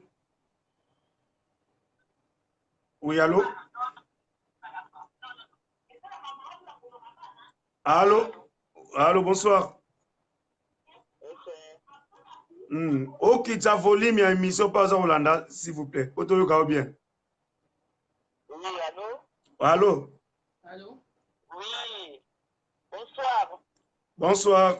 Oui, allô? Allô? Allô, bonsoir. Okitisa volume ya émission mpo aza kolanda, s'il vous plaît. Po toyoka yo bien. Oui, allô? Allô? Allô? Oui. Bonsoir. Bonsoir.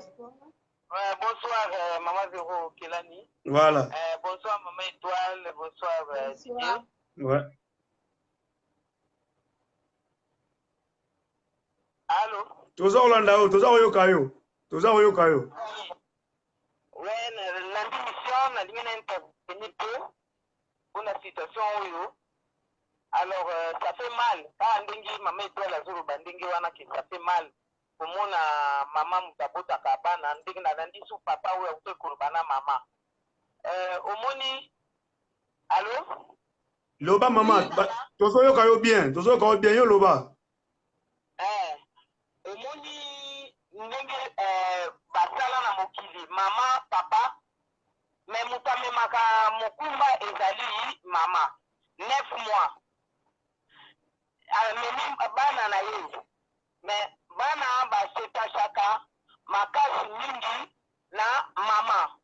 Ouais, bonsoir, Maman Vero Kelani. Voilà. Bonsoir, Maman Étoile. Bonsoir, Bonsoir. Didier. Ouais. Allô? Toza kolanda yo, toza koyoka yo. Toza koyoka yo. Ouais, nalandi mission, nalingi na intervenir te mpona situation oyo. Alors, ça fait mal. Kaka ndenge Mama Étoile azoloba ndenge wana ke ça fait mal komona mama moto abotaka bana ndenge nalandi su papa oyo akuti koloba na mama. Omoni, allo? Loba mama, tozoyoka yo bien, tozoyoka yo bien, yo loba. Omoni ndenge basala na mokili mama papa, mais moto amemaka mokumba ezali mama. 9 mois amemi bana na ye, mais bana basetachaka makasi mingi na mama.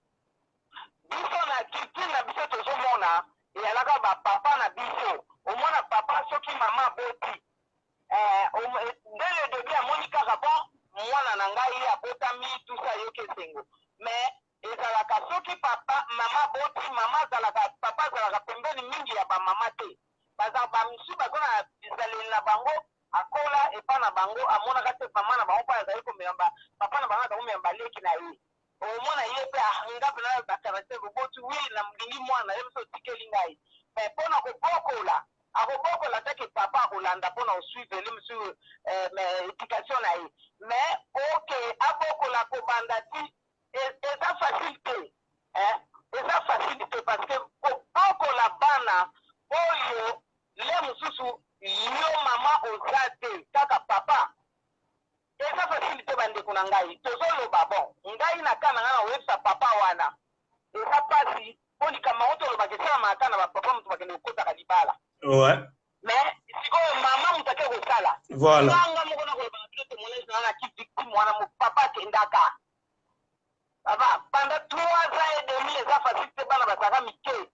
Biso na culture na biso tozomona eyalaka ba papa na biso. Omona papa soki mama aboti, dès le début amoni kaka bon mwana na ngai abotami, tout ça, ayoki esengo. Mais ezalaka soki papa mama aboti, mama azalaka, papa azalaka pembeni mingi ya bamama te. Baza bamisu baza na bizaleli na bango, akola epa na bango, amonaka te mama na bango mpo azali komema papa na bango azali komema baleki na ye. Omona ye mpe nga mpena bacaractère oboti, wi na molingi mwana ye moso otikeli ngai, mais mpona kobokola akobokola take papa akolanda mpona osuivre le mosusu éducation na ye. Mais ok, abokola kobanda ti eza facile te, eza facile te, parce que kobokola bana oyo le mosusu yo mama oza te, kaka papa, eza facile te. Bandeko na ngai, tozoloba bon, ngai na ka na ngai na koyebisa papa wana eza mpasi mpo likambo yango tolobaka esalamaka kaka na bapapa moto bakende kokotaka libala. Mais sikoyo mama moto ake kosala. Voilà. Nga moko na kolobaka bino témoignage na nga, naki victime wana. Papa akendaka, papa pendant 3 ans et demi, eza facile te. Bana bazalaka mike.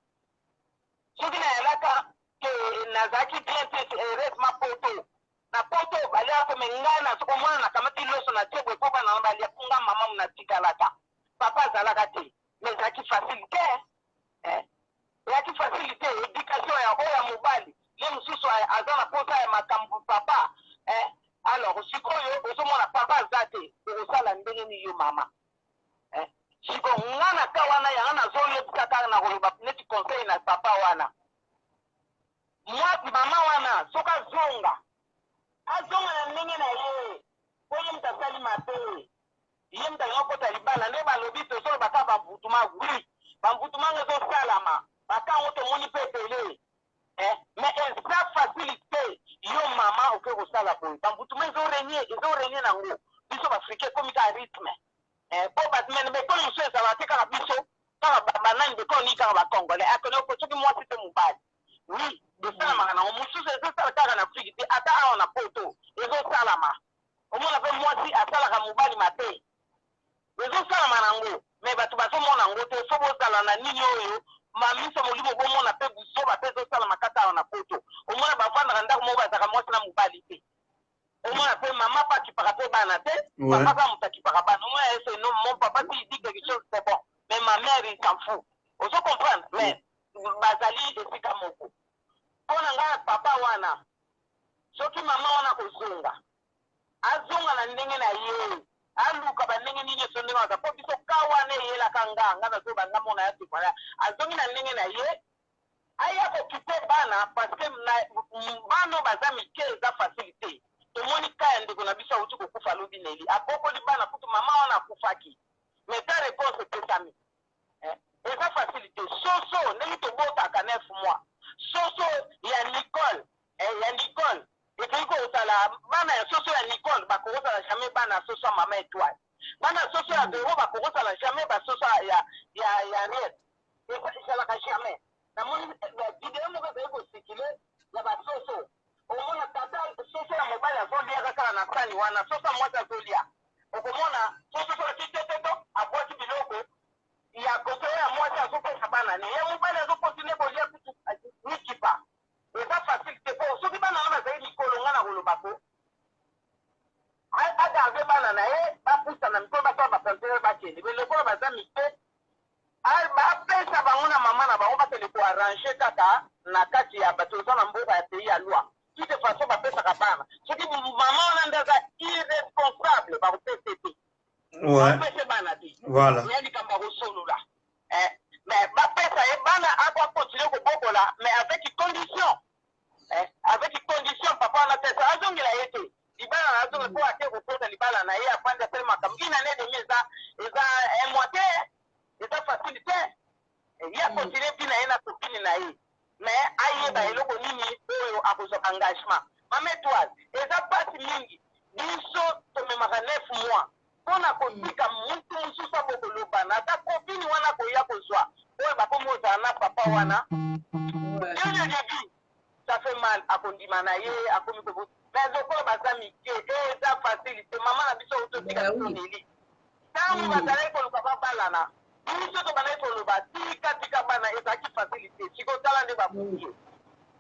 Soki nayalaka ke nazalaki bien te, heureusement poto na poto baliaka, mais ngai na omwana nakamati loso na tie boye mpo bana na balia, mpo nga mama mo natikalaka, papa azalaka te. Mais ezalaki facile te, ezalaki facile te. Éducation ya oyo ya mobali ye mosusu aza na posa ya makambo papa. Alors sikoyo ozomona papa aza te, okosala ndenge nini yo mama? Siko nga na ka wana yanga nazoyebisa kaka na koloba neti conseil na papa wana, mwa mama wana soki azonga, azonga na ndenge na ye, po ye moto asali mabe, ye moto alingi okota libala. Nde balobi tozoloba kaka bamvutuma, oui, bamvutuma ngo ezosalama, bakango tomoni mpe ebele, mais eza facile te. Yo mama oke kosala boye, bamvutuma ezorégner, ezorégner nango. Biso baafricain ekomi kaka rythme po bato mene bekolo mosusu ezalaka te, kaka biso, kaka banani, bekolo nini, kaka bacongolais akende soki mwasi te mobali. Oui, esalamaka nango mosusu, ezosala kaka na Afrique te, ata awa na poto ezosalama. Omona mpe mwasi asalaka mobali mabe, ezosalama nango, mais bato bazomona yango te. Fo bozala na nini oyo mamiso molimo bomona mpe buzoba mpe ezosalama kaka awa na poto. Omona bavandaka ndako moko, bazalaka mwasi na mobali te. Omona mpe mama mpe akipaka mpe bana te, papa kaka moto akipaka bana. Omona ese non, mon papa si il dit quelque chose, c'est bon, mais ma mère, il s'en fout. Ozo comprendre? Mais bazali esika moko. Mpo na ngai, papa wana soki mama wana kozonga, azonga na ndenge na ye. Aluka ba ndenge nini nyonso ndenge aza, mpo biso ka wana eyelaka nga, nga nazoba nga mona ya témoignage. Azongi na ndenge na ye, aya kokipe bana, parce que na bana oyo baza mike, eza facile te. Tomoni ka ya ndeko na biso awuti kokufa, alobi Neli abokoli bana, kutu mama wana akufaki, mais ta réponse epesami. Eza facile te. Soso ndenge tobotaka 9 mois, soso ya Nicole, ya Nicole ekoki kozala bana ya soso ya Nicole bakokozala jamais bana ya soso ya mama Étoile, bana ya soso ya Vero bakokozala jamais basoso ya Ariel, ezalaka jamais. Namoni video moko ezali kocirculer ya basoso, omona tata soso ya mobali azolia kaka na sani wana, soso ya mwasi azolia, okomona soso soki ati tototo, abwaki biloko ya kote oyo ya mwasi, azopesa bana ne, ya mobali azocontinuer kolia kutu mikipa. Eza facile te, po soki bana wana bazali mikolo, nga na koloba ko agarder bana na ye, bapusana mikolo, basala bafrontière, bakende. Mais lokola baza mike, bapesa bango na mama na bango, bakende koarranger kaka na kati ya bato. Oza na mboka ya pays ya loi, toute façon bapesaka bana. Soki mama wana nde aza irresponsable, bakopesa te, bapesa bana te. Eya likambo ya kosolola, mais bapesa ye bana, akocontinuer kobokola, mais avec condition, avec condition papa wana te azongela ye te libala na azonga, mpo ake kopesa libala na ye, afandi, asali makambo une année demi, eza un mois te, eza facile te. Ye acontinuer mpi na ye na copine na ye, mais ayeba eloko nini oyo akozwa engagement. Mama Étoile, eza mpasi mingi. Biso tomemaka 9 mois mpona kotika mutu mosusu abokoloba ata copine wana koya kozwa oyo bakomi kozala na papa wana dès le début, ça fait mal. Akondima na ye, akomi kobo, mais lokola baza mike, eza facile te. Mama na biso ototika biso Neli, ntango bazalaki koluka babalana, biso tobandaki koloba: "Tika, tika bana." Ezalaki facile te. Sikoyo tala nde babuki ye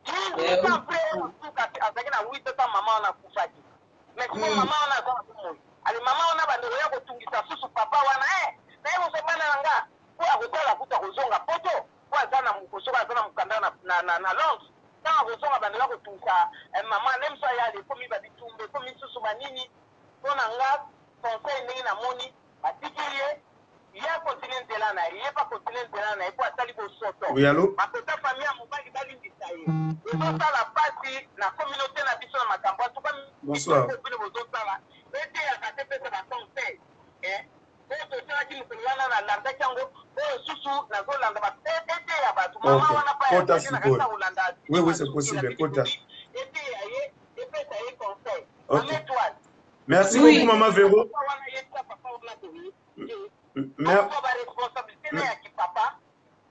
18 ans après, oyo suka azalaki na 8 ans, mama wana akufaki. Mais sikoyo mama wana aza na bomoi. Ale, mama wana bandeko ya kotungisa susu papa wana, naye kozwa bana na nga, po akotala kuta kozonga poto, po aza na soki aza na mokanda na Londres. Ntango akozonga, bandeko ya kotungisa mama nde mosu ayali, ekomi babitumba, ekomi susu banini. Mpo na nga, conseil ndenge namoni, batiki ye, ye acontinuer nzela na ye, ye mpe acontinuer nzela na ye, mpo asali bosoto. Oui, allo? Bakota famille ya mobali, balimbisa ye. Ezosala mpasi na communauté na biso na makambo atuka. Bonsoir. Bino bozosala eteyaka te, pesa baconseil oyo tosalaki mokolo wana, nalandaki yango, oyo susu nazolanda, eteya bato. Mama wana Kota sikoyo. Oui, c'est possible. Kota. Eteya ye, epesa ye conseil. Mama Étoile. Merci beaucoup, Maman Véro. Wana yebisa papa wana boye baresponsabilité na ya kipapa.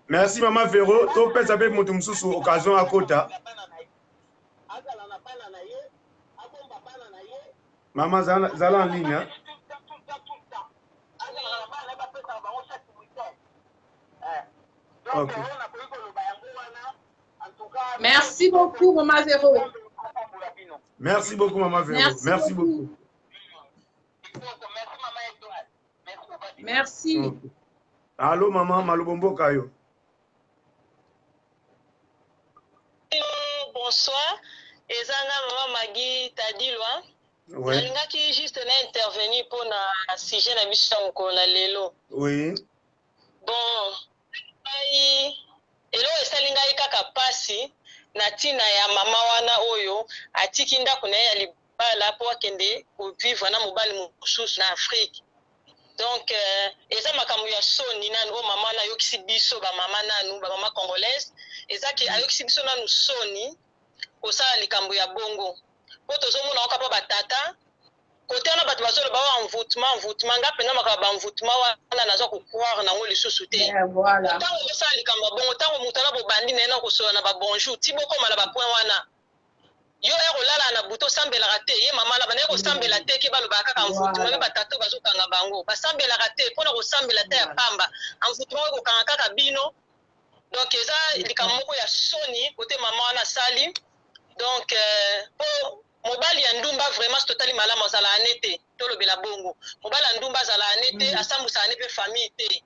Merci, Mama Véro. Topesa mpe moto mosusu occasion akota. Azala na bana na ye, abomba bana na ye. Mama, zala en ligne, hein? Azala na bana na ye, bapesaka bango chaque weekend. Donc oyo nakoki koloba yango wana, en tout cas. Merci beaucoup, Mama Véro. Apambola bino. Merci beaucoup, Mama Véro. Merci Merci beaucoup. beaucoup. Kitoko, merci Mama Étoile, merci papa. Merci. Ok. Allo, mama Malobo, mboka yo. Bonsoir, eza nga mama Magi Tadilwa. Nalingaki juste na intervenir mpona sujet na biso ya mokolo na lelo. Bon, ngai eloko esali ngai kaka mpasi na ntina ya mama wana oyo atiki ndako na ye ya libala mpo akende kovivre na mobali mosusu na Afrique. Donc eza makambo ya soni nanu oyo mama wana ayokisi biso bamama, nanu bamama congolaise. Eza ke ayokisi biso nanu soni kosala likambo ya bongo, mpo tozomona oka mpo batata kote wana, bato bazoloba oyo envoûtement, envoûtement. Nga mpenza makambo baenvoûtement wana nazwa kocroire nango lisusu te. Ntango ozosala likambo ya bongo, ntango moto ana bobandi na ye na kosola na babonjour, ti bokóma na bapoint wana, yo ya kolala na butu, osambelaka te. Ye mama na bandaki kosambela te, ke balobaka kaka envoûtement. Mpe batata bazokanga bango, basambelaka te mpona kosambela te ya pamba. Envoûtement oyo kokanga kaka bino. Donc eza likambo moko ya soni kote mama wana asali. Donc mpo mobali ya ndumba vraiment, so totali malamu, azalaka ne te. Tolobela bongo, mobali ya ndumba azalaka ne te, asambwisaka ne mpe famille te.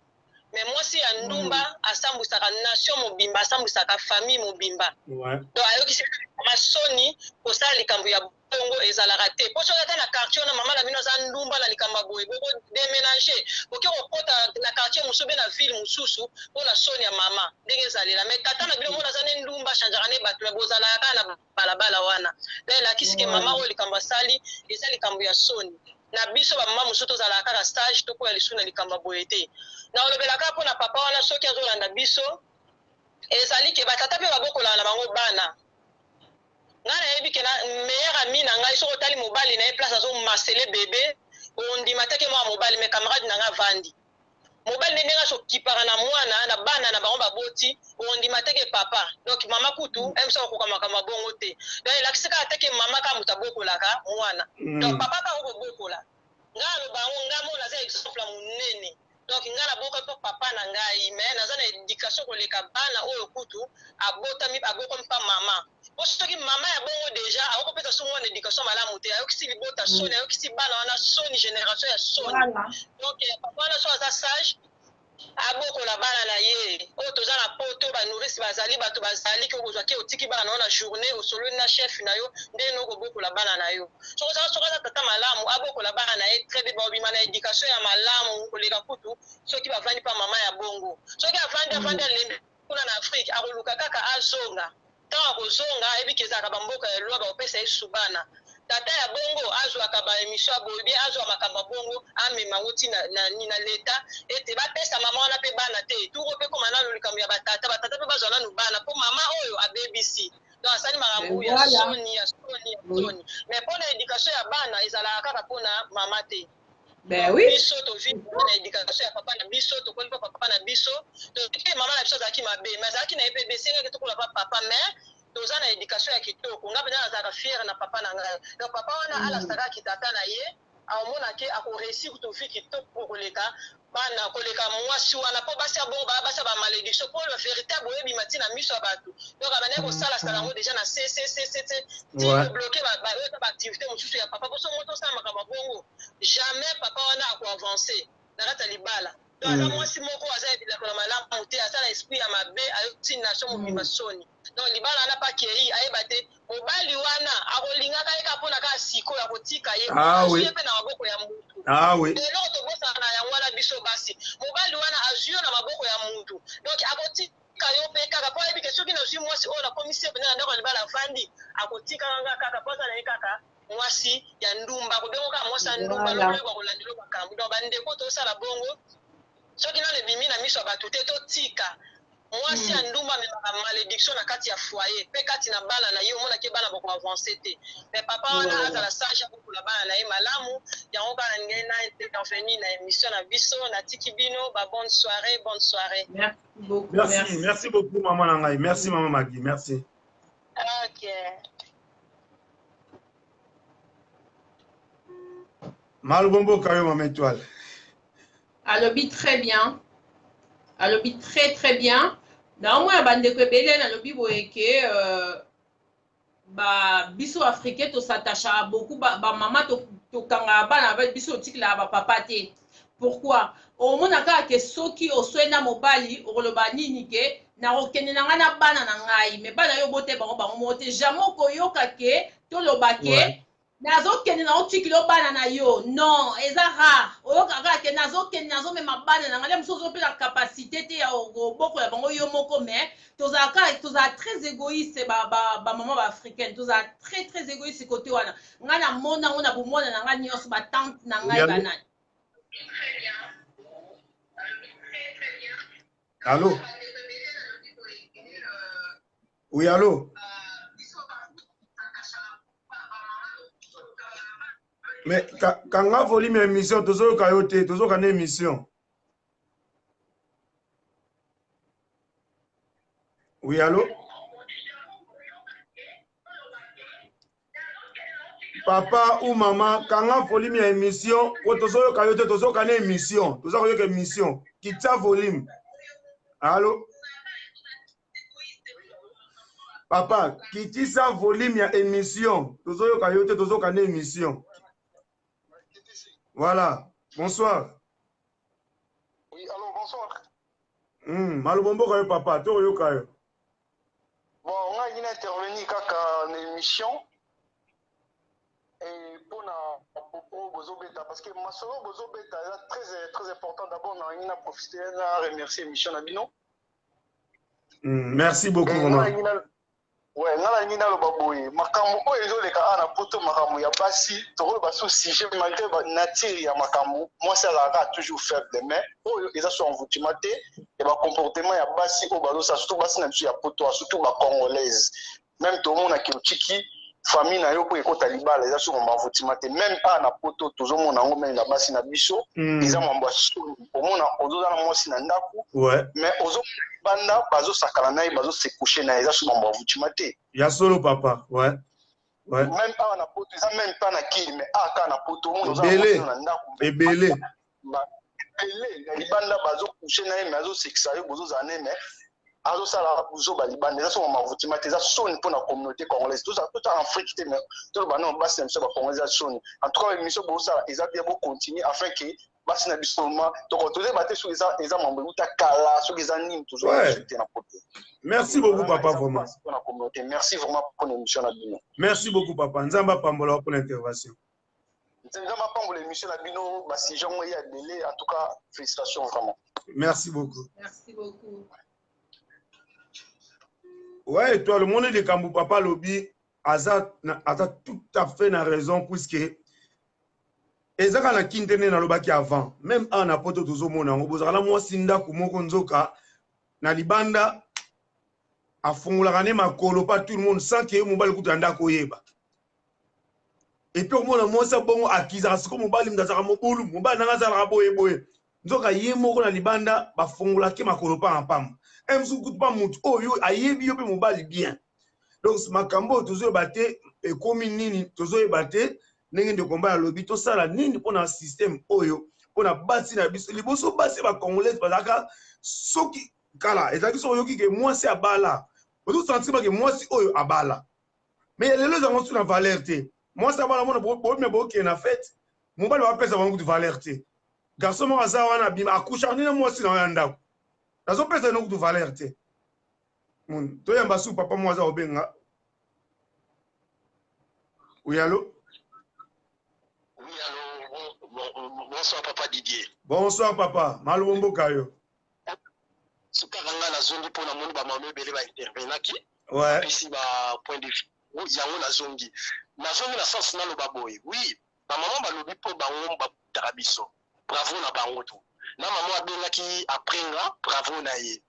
Mais mwasi ya ndumba asambwisaka nation mobimba, asambwisaka famille mobimba. Donc ayokisi masoni kosala likambo ya bongo ezalaka te po soki ata na quartier wana mama na bino aza ndumba na likambo ya boye boko deménager boke kokota na quartier mosusu be na ville mosusu mpo na soni ya mama ndenge ezalela mais tata na bino mona aza ne ndumba achangeaka ne bato me bozalaka kaka na balabala wana na elakisi ke mama oyo likambo asali eza likambo ya soni na biso bamama mosusu tozalaka kaka stage tokoya lisusu na likambo ya boye te na olobelaka mpo na papa wana soki azolanda biso ezali ke batata mpe babokolaka na bango bana. Ngai nayebi ke na meilleur ami na ngai soki otali mobali na ye place azo masele bebe ondima te ke mwana mobali mais camarade na ngai avandi mobali nde ndenge asokipaka na mwana na bana na bango baboti ondima te ke papa donc mama kutu emsa okoka makambo ya bongo te donc elakisi kaka te ke mama kaka moto abokolaka mwana donc papa mpe akokobokola Nga aloba yango nga moko naza exemple ya munene donc nga naboka mpo papa na ngai mais naza na education koleka bana oyo kutu abotami abokomi pa mama po soki mama ya bongo deja akokopesa so mwana education malamu te ayokisi libota soni ayokisi bana wana soni generation ya soni donc papa wana so aza sage Abokola bana na ye. Oyo toza na poto ba nourrice bazali batu bazali ke okozwa ke otiki bana na yo na journee osololi na chef na yo ndenge nini okobokola bana na yo. Soki oza soki aza tata malamu abokola bana na ye très bien bakobima na education ya malamu koleka kutu soki bavandi pa mama ya bongo. Soki avandi avandi alembi kuna na Afrique akoluka kaka azonga. Tango akozonga ayebi ke ezalaka ba mboka ya loi bakopesa ye subana. Tata ya bongo azuaka ba emission ya boye bien azua makambo ya bongo amema yango ti na na na l'etat ete bapesa mama wana pe bana te tour oyo pe ekoma nanu likambo ya ba tata ba tata pe bazua nanu bana po mama oyo abebisi donc asali makambo ya soni ya soni ya soni mais pona education ya bana ezalaka kaka pona mama te. Ben oui. Biso to vivre na education ya papa na biso, tokoli pa papa na biso. Toyebi mama na biso azalaki mabe, mais azalaki na ye pe besengaki tokola pa papa mais toza na education ya kitoko. Nga penza nazalaka fière na papa na ngai. Donc papa wana alasaka kitata na ye, aomona ke ako réussir kutu vie kitoko koleka bana koleka mwasi wana po basi ya bongo baya basi ya ba malediction po ba verite ya boye ebima ti na miso ya bato donc abandaki kosala sala yango deja na se se se se se ti kobloke oyo ba activité mosusu ya papa po soki moto osala makambo ya bongo jamais papa wana ako avancer na kati ya libala donc aza mwasi moko aza ya bilako na malamu te aza na esprit ya mabe ayokisi nation mobimba soni donc libala wana pa kei ayeba te mobali wana akolingaka ye kaka mpona kaka sikoyo akotika ye ah, azwi oui. ye mpe na maboko ya mutu ah, oui. eloko tobosana yango wana biso basi mobali wana azwi yo na maboko ya mutu donc akotika yo mpe kaka mpo ayebi ke soki nazwi mwasi oyo nakomisi ye mpenza na ndako ya libala avandi akotikaka nga kaka mpo aza na ye kaka mwasi ya ndumba akobengo kaka mwasi ya ndumba Voilà. lokola bakolandela makambo donc bandeko tosala bongo soki nano ebimi na miso ya bato te totika mwasi ya ndumba amemaka malediction na kati ya foyer pe kati na bana na ye omonaki bana bako avancer te mais papa wana azala sage akokola bana na ye malamu yango kaka nalingai na intervenir na émission na biso natiki bino ba bonne soirée bonne soirée Merci beaucoup. Merci, merci, merci beaucoup maman na ngai. Merci maman Maggie, merci. Ok. Malubombo kayo maman étoile. Alobi très bien. Alobi très très bien. Naomona bandeko ebele nalobi boye ke euh, ba biso africain tosatachaka beaucoup ba, ba mama tokangaka bana ba biso totikelaka ba papa te pourquoi omona kaka ke soki oswai na mobali okoloba nini ke nakokende na ngai na bana na ngai me bana yo obote bango bango moko te jamais okoyoka ke toloba ke ouais. Nazokende na otikilo bana na yo non eza rare oyoka kaka ke nazokende nazomema bana na ngai le mosusu ozo mpe na capacité te ya kobokola bango yo moko mais tozala kaka tozala très égoïste ba, ba, ba mama ba africaine tozala très très égoïste kote wana ngai namona yango na bomwana na ngai nyonso ba tante na ngai banani Allô Oui, allô Mais kanga volume ya émission tozoyoka yo te tozoyoka na émission. Oui, allô Papa ou maman, kanga volume ya émission po tozoyoka yo te tozoyoka na émission toza koyoka émission kitsa volume. Allô Papa, kitisa volume ya émission. Tozoyoka yo te, tozoyoka na émission. Voilà. Bonsoir. Oui, allô, bonsoir. Malobo mboka yo papa, tokoyoka yo. Bon, ngai ngi na intervenir kaka na émission. bozobeta, parce que masolo bozobeta eza très très important. D'abord nalingi na profiter na remercier émission na bino. Merci beaucoup vraiment. Ouais, nga nalingi naloba boye, makambo oyo ezoleka awa na poto, makambo ya basi, tokoloba so sujet malgré nature ya makambo, mwasi azalaka toujours faible, mais oyo eza so envoûtement te ya bacomportement ya basi oyo bazosala, surtout basi na biso ya poto, surtout bacongolaise. Même tomonaki otiki famille na yo mpo ekota libala, eza so mambo envoûtement te. Même awa na poto tozomona yango, même na basi na biso. Eza mambo ya soni, omona ozoza na mwasi na ndako, mais ozomona libanda bazosakana na ye, bazosecoucher na ye, eza so mambo envoûtement te. Ya solo papa, ouais. Ouais. Même awa na poto, eza même pas na kili, mais awa kaka na poto omona oza na ndako, ebele ebele na libanda bazocoucher na ye, mais azosekisa yo, bozozala na ye, mais azosala buzoba libanda. Eza soko mavutima te, eza soni mpona communauté congolaise. Tozala Afrique te, mais toloba nano basi na biso bacongolais, eza soni. En tout cas, émission bozosala eza bien, bocontinue afin que basi na biso ma toyeba te soki eza mambo euta kala, soki eza nini, tozwa te na poto. Merci beaucoup papa, vraiment. Mpona communauté, merci vraiment mpona émission na bino. Merci beaucoup papa, Nzambe apambola mpona intervention. Nzambe apambola émission na bino, basujet ngo ya ebele. En tout cas, félicitations vraiment. Merci beaucoup. Merci beaucoup. Ouais, Étoile, omoni likambo papa alobi, aza, aza tout à fait na raison, puisque eza kaka na kini te. Nde nalobaki avant, même awa na poto tozomona yango, bozalaka na mwasi ndako moko, nzoka na libanda afungolaka nde makolo pa tout le monde, sans que mobali kuta ndako oyeba. Et puis omona mwasi abongo akizaka sikoyo mobali, moto azalaka mobulu, mobali nanga azalaka boye boye, nzoka ye moko na libanda bafungolaki makolo pamba pamba, mosusu kutu pa motu oyo ayebi yo mpe mobali bien. Donc makambo oyo tozoyeba te ekomi nini, tozoyeba te ndenge ndeko mbai alobi, tosala nini mpona système oyo, mpona basi na biso. Liboso basi bacongolaise bazalaka, soki kala ezalaki, soki oyoki ke mwasi abala, ozosentir bake mwasi oyo abala. Mais lelo ezango su na valeur te. Mwasi abala, mona bobima, bokende na fête, mobali bapesa bango kutu valeur te. Garçon moko aza wana, abima, akusha nini, mwasi na yo ya ndako nazopesa no kutu valeur te. Toyamba su papa moko aza kobenga. Oui, allô? Oui, allô. Bon, bon, bonsoir, papa Didier. Bonsoir, papa. Malubo mboka yo. Sukaka nga nazongi mpo namoni bamama ebele baintervenaki. Apesi ba point de vue yango, nazongi. Nazongi na sens naloba boye: oui, bamama balobi mpo bango babutaka biso, bravo na bango. To na mama abengaki après nga, bravo na ye.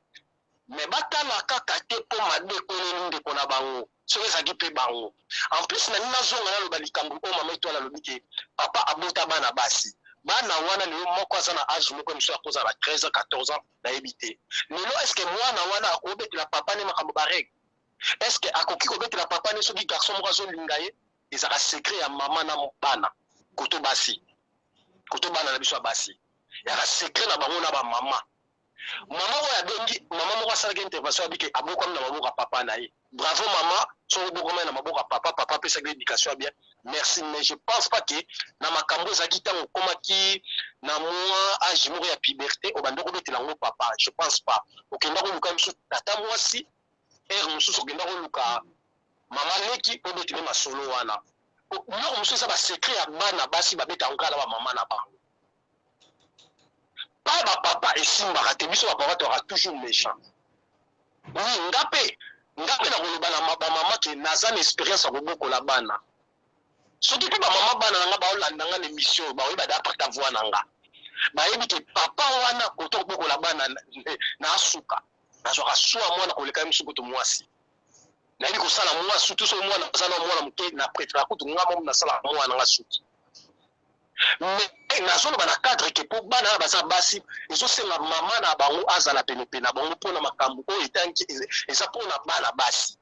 Mais batala kaka te mpo mabe ekoneli ndeko na bango, soki ezalaki mpe bango. En plus nani, nazonga naloba likambo oyo mama Etoile alobi ke papa abota bana basi. Bana wana lelo moko aza na age moko, mosusu akozala ba 13 ans, 14 ans, nayebi te. Lelo est ce que mwana wana akobetela papa ne makambo barègle? Est ce que akoki kobetela papa ne soki garçon moko azolinga ye? Ezalaka secret ya mama na bana, koto basi, koto bana na biso ya basi, ezalaka secret na bango na bamama. Mama oyo abengi, mama moko asalaki intervention, abike abokwami na maboko ya papa na ye. Bravo mama, soki obokwami na maboko ya papa, papa apesaki éducation ya bien, merci. Mais je pense pas que na makambo ezalaki ntango okomaki na mwa age moko ya puberté, obandi kobetela yango papa. Je pense pas. Okenda koluka mosusu tata mwasi, ere mosusu okenda koluka mama leki po obetele masolo wana. Biloko mosusu eza basecret ya bana basi, babeta yango kaka na bamama na bango, pa bapapa esimbaka te. Biso bapapa toyaka toujours méchant. Oui, nga mpe nakoloba na bamama ke naza na expérience ya kobokola bana. Soki mpe bamama bana na nga baolanda nga na émission, baoyeba da porte voix na nga, bayebi ke papa wana koto kobokola bana na asuka, nazwaka swa mwana koleka ye mosusu kutu mwasi. Nayebi kosala mwa, surtout soki mwana aza na mwana moke, na préféra kutu nga momo nasala mwana nga suki. Mais nazoloba na cadre ke mpo bana wana baza basi, ezosenga mama na bango azala penepene na bango mpona makambo oyo etangi eza mpona bana basi.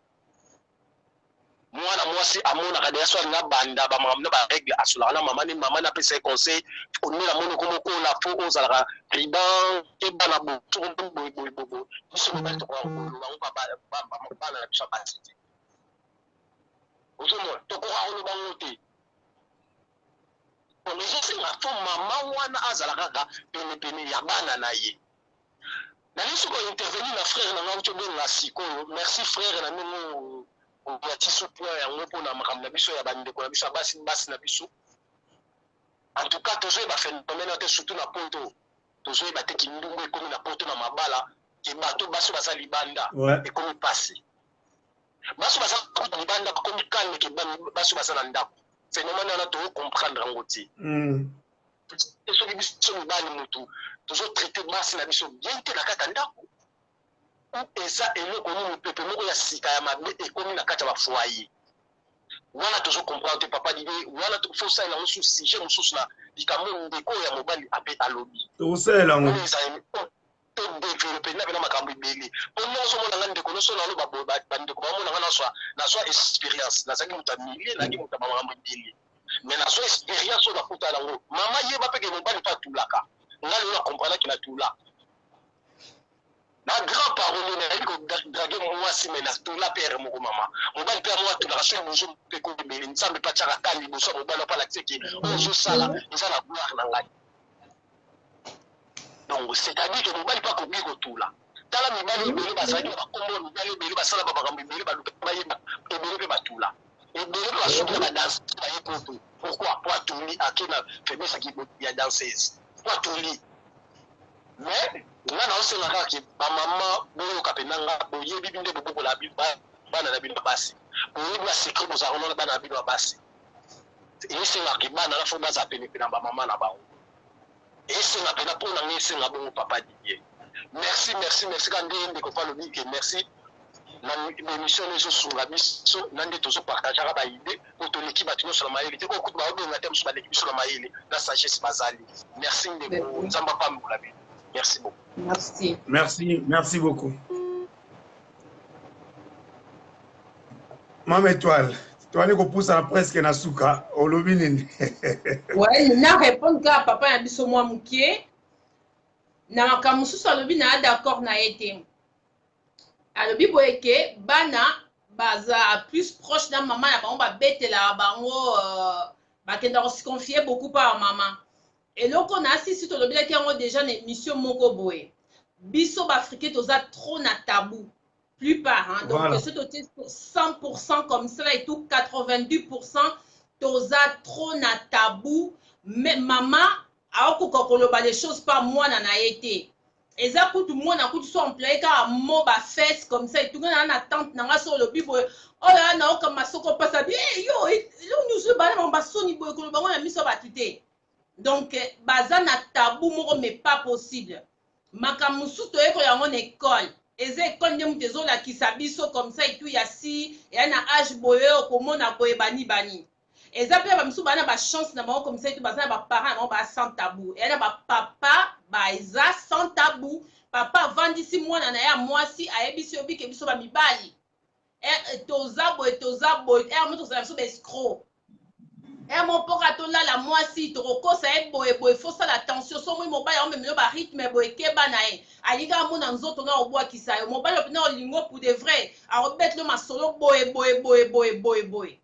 Mwana mwasi amonaka deya so alinga banda bamakambo na barègle, asolaka na mama ne, mama na apesa ye conseil: onde namoni okoma okola, fo ozalaka prudent ke bana boye boye boye. Biso mibali tokoka koloba ngo bana na biso ya basi te. Ozomona, tokoka koloba ngo te. Ezosenga fo mama wana azala kaka penepene ya bana na ye. Nalingi soki ointervenir na frère na ngai obenga sikoyo. Merci frère na ndenge oyati su point yango mpona makambo na biso ya bandeko na biso ya basi, basi na biso. En tout cas tozoyeba phénomène wana te, surtout na poto. Tozoyeba te kindumba ekomi na poto na mabala ke bato basi baza libanda ekomi pasi. Basi baza libanda bakomi calme ke basi baza na ndako. Phénomène wana tozo comprendre yango te. Soki biso mibali mutu tozo traiter basi na biso bien te na kati ya ndako, ou eza eloko nini, mopepe moko ya sika ya mabe ekomi na kati ya bafoyer wana, tozo comprendre te. Papa Didier, wana faut osalela yango su sujet mosusu na likambo ndeko oyo ya mobali ape alobi. Tokosalela yango. Todévelopper na pena makambo ebele, mpo nyonso omona nga ndeko nyonso naloba, bandeko bamona nga nazwa expérience. Nazalaki moto ya milieu, nazalaki moto ya bamakambo ebele, mais nazwa expérience oyo nakuta yango. Mama, yeba mpe ke mobali mpe atulaka. Nga lelo nakomprenaki natula na grand parolier, nayebi kodraguer mwasi, mais natula pere moko. Mama, mobali mpe yango atulaka. Soki bozo mpe ko ebele, Nzambe mpe atiaka ka liboso ya mobali, mpo alakisi ke oyo ozosala eza na gloire na ngai. Donc c'est-à-dire ke mobali mpe akoki kotula. Tala mibali ebele bazalaki na bakombo, mibali ebele basala bamakambo ebele, baluka bayeba ebele mpe batula ebele mpe basuki na badanse baye poto. Pourquoi? Po atuli, ake na faiblesse ya danseuse, po atuli. Mais nga naosenga kaka ke bamama boyoka mpenza nga. Boyebi nde bobokola bana na bino ya basi, boyebi basecret bozalaka na bana na bino ya basi. Esengaka ke bana na faut bazala penepene na bamama na bango. Esenga mpena mpo na ngai, esenga bongo. Papa Didier, merci, merci, merci. Ka nde ndeko mpo alobi ke merci na émission oyo ezosunga biso na nde tozopartageaka baidées, po toleki bato nyonso na mayele te. Oyo kutu baobenga te, mosusu baleki biso na mayele na sagesse bazali. Merci ndeko, Nzambe apambola bino. Merci beaucoup. Merci. Merci, merci beaucoup. Mama Étoile, toali kopusana presque na suka, olobi nini? Ouais, na répondre kaka papa na biso mwa mokie na makambo mosusu alobi. Na d'accord na ye te. Alobi boye ke bana baza plus proche na mama na bango, babetelaka bango, bakenda kose confier beaucoup par mama. Eloko na asisi, tolobelaki yango déjà na émission moko boye. Biso baafricain toza trop na tabou plupart, hein? Donc voilà. Soki totie 100% comme cela et tout, 90% toza trop na tabou. Mais mama aokoka koloba les choses pa mwana na ye te. Eza kutu mwana kutu so employé kaka mo bafesse comme ça etunga na na tante na nga. So olobi boye oyo oh, naokama soko opasa bi yo eloko nyonso bana bango basoni boye koloba ngo na miso ya bato te. Donc baza na tabou moko, mais pas possible. Makambo mosusu toyekola yango na ekole. Eza ekole nde moto ezolakisa biso comme ça etu ya si eya na age boye okomona boye bani bani. Eza mpe bamisusu baa na bachance na bango comme ça etu baza na baparent na bango baa sans tabou. Eya na bapapa baeza sans tabou. Papa avandisi mwana na ye ya mwasi, ayebisi yo bike biso bamibali toza boye, toza boye, ere mo tozala biso baescroc, ere mo mpoka tolala mwasi tokokosa ye boye boye. Fosala attention so moi mobali aomemelo barythme boye, keba na ye, alingi amona nzoto na obwakisa yo. Mobali opena olingo pour de vrai, akobetelo masolo boye boye boye boye boye boye.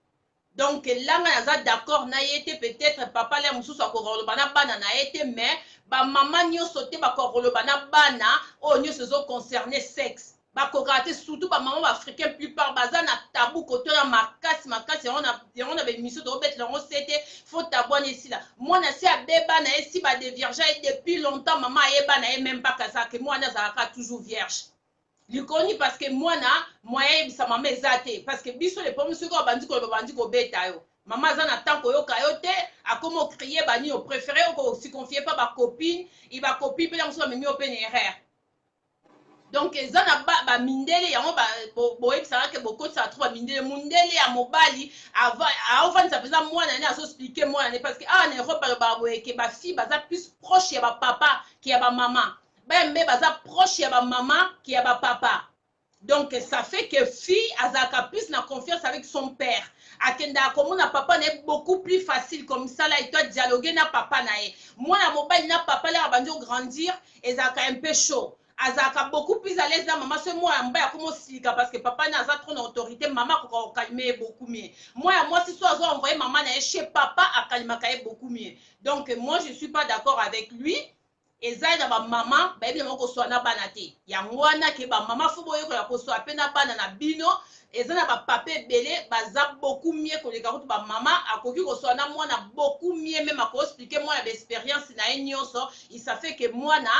Donc langa naza d'accord na ye te. Peut-être papa le mosusu akoka koloba na bana na ye te, mais bamama nyonso te bakoka koloba na bana oyo nyonso ezoconcerne sexe, bakokaka te. Surtout bamama baafricain, plupart baza na tabou kotoya makasi makasi. Yango na baémission tokobetela yango se te. Faut tabou wana esila. Mwana si abeba na ye, si badevierge ye depuis longtemps, mama ayeba na ye même pas kazaka mwana azalaka toujours vierge likoni, parce que mwana moyen ayebisa mama eza te, parce que biso le problème, soki obandi koloba, bandi kobeta yo. Mama aza na temps koyoka yo te, akoma ocrier bani. Opréféré okose confier pa bacopine, i bacopine mpe yango so bamemi yo mpe na erreur. Donc eza na bamindele yango boyebisaka ke bokotisaka trop bamindele. Mundele ya mobali aovandisa mpenza mwana ne, azoexpliquer mwana ne, parce que awa na Europe balobaka boye ke bafille baza plus proche ya bapapa ke ya bamama, bayembe baza proche ya bamama ke ya bapapa. Donc ça fait que fille azalaka plus na confiance avec son père, akendaka komona papa na ye beaucoup plus facile comme ça là, eto dialogue na papa na ye. Mwana mobali na papa laka bandi ograndir, ezalaka un peu chaud, azalaka beaucoup plus à l'aise na mama. So mwana mobali akoma osilika parce que papa na aza trop na autorité, mama akoka kokalme ye beaucoup mieux. Mwana mwasi so azo envoyer mama na ye chez papa, akalimaka ye beaucoup mieux. Donc moi, je suis pas d'accord avec lui. Eza na bamama bayebi na bango koswa na bana te. Yango wana ke bamama faut boyekola koswa mpe na bana na bino. Eza na bapapa ebele baza beaucoup mieux koleka kutu bamama. Akoki kosola na mwana beaucoup mieux, même akoexpliquer mwana baexpérience na ye nyonso. Ça fait que mwana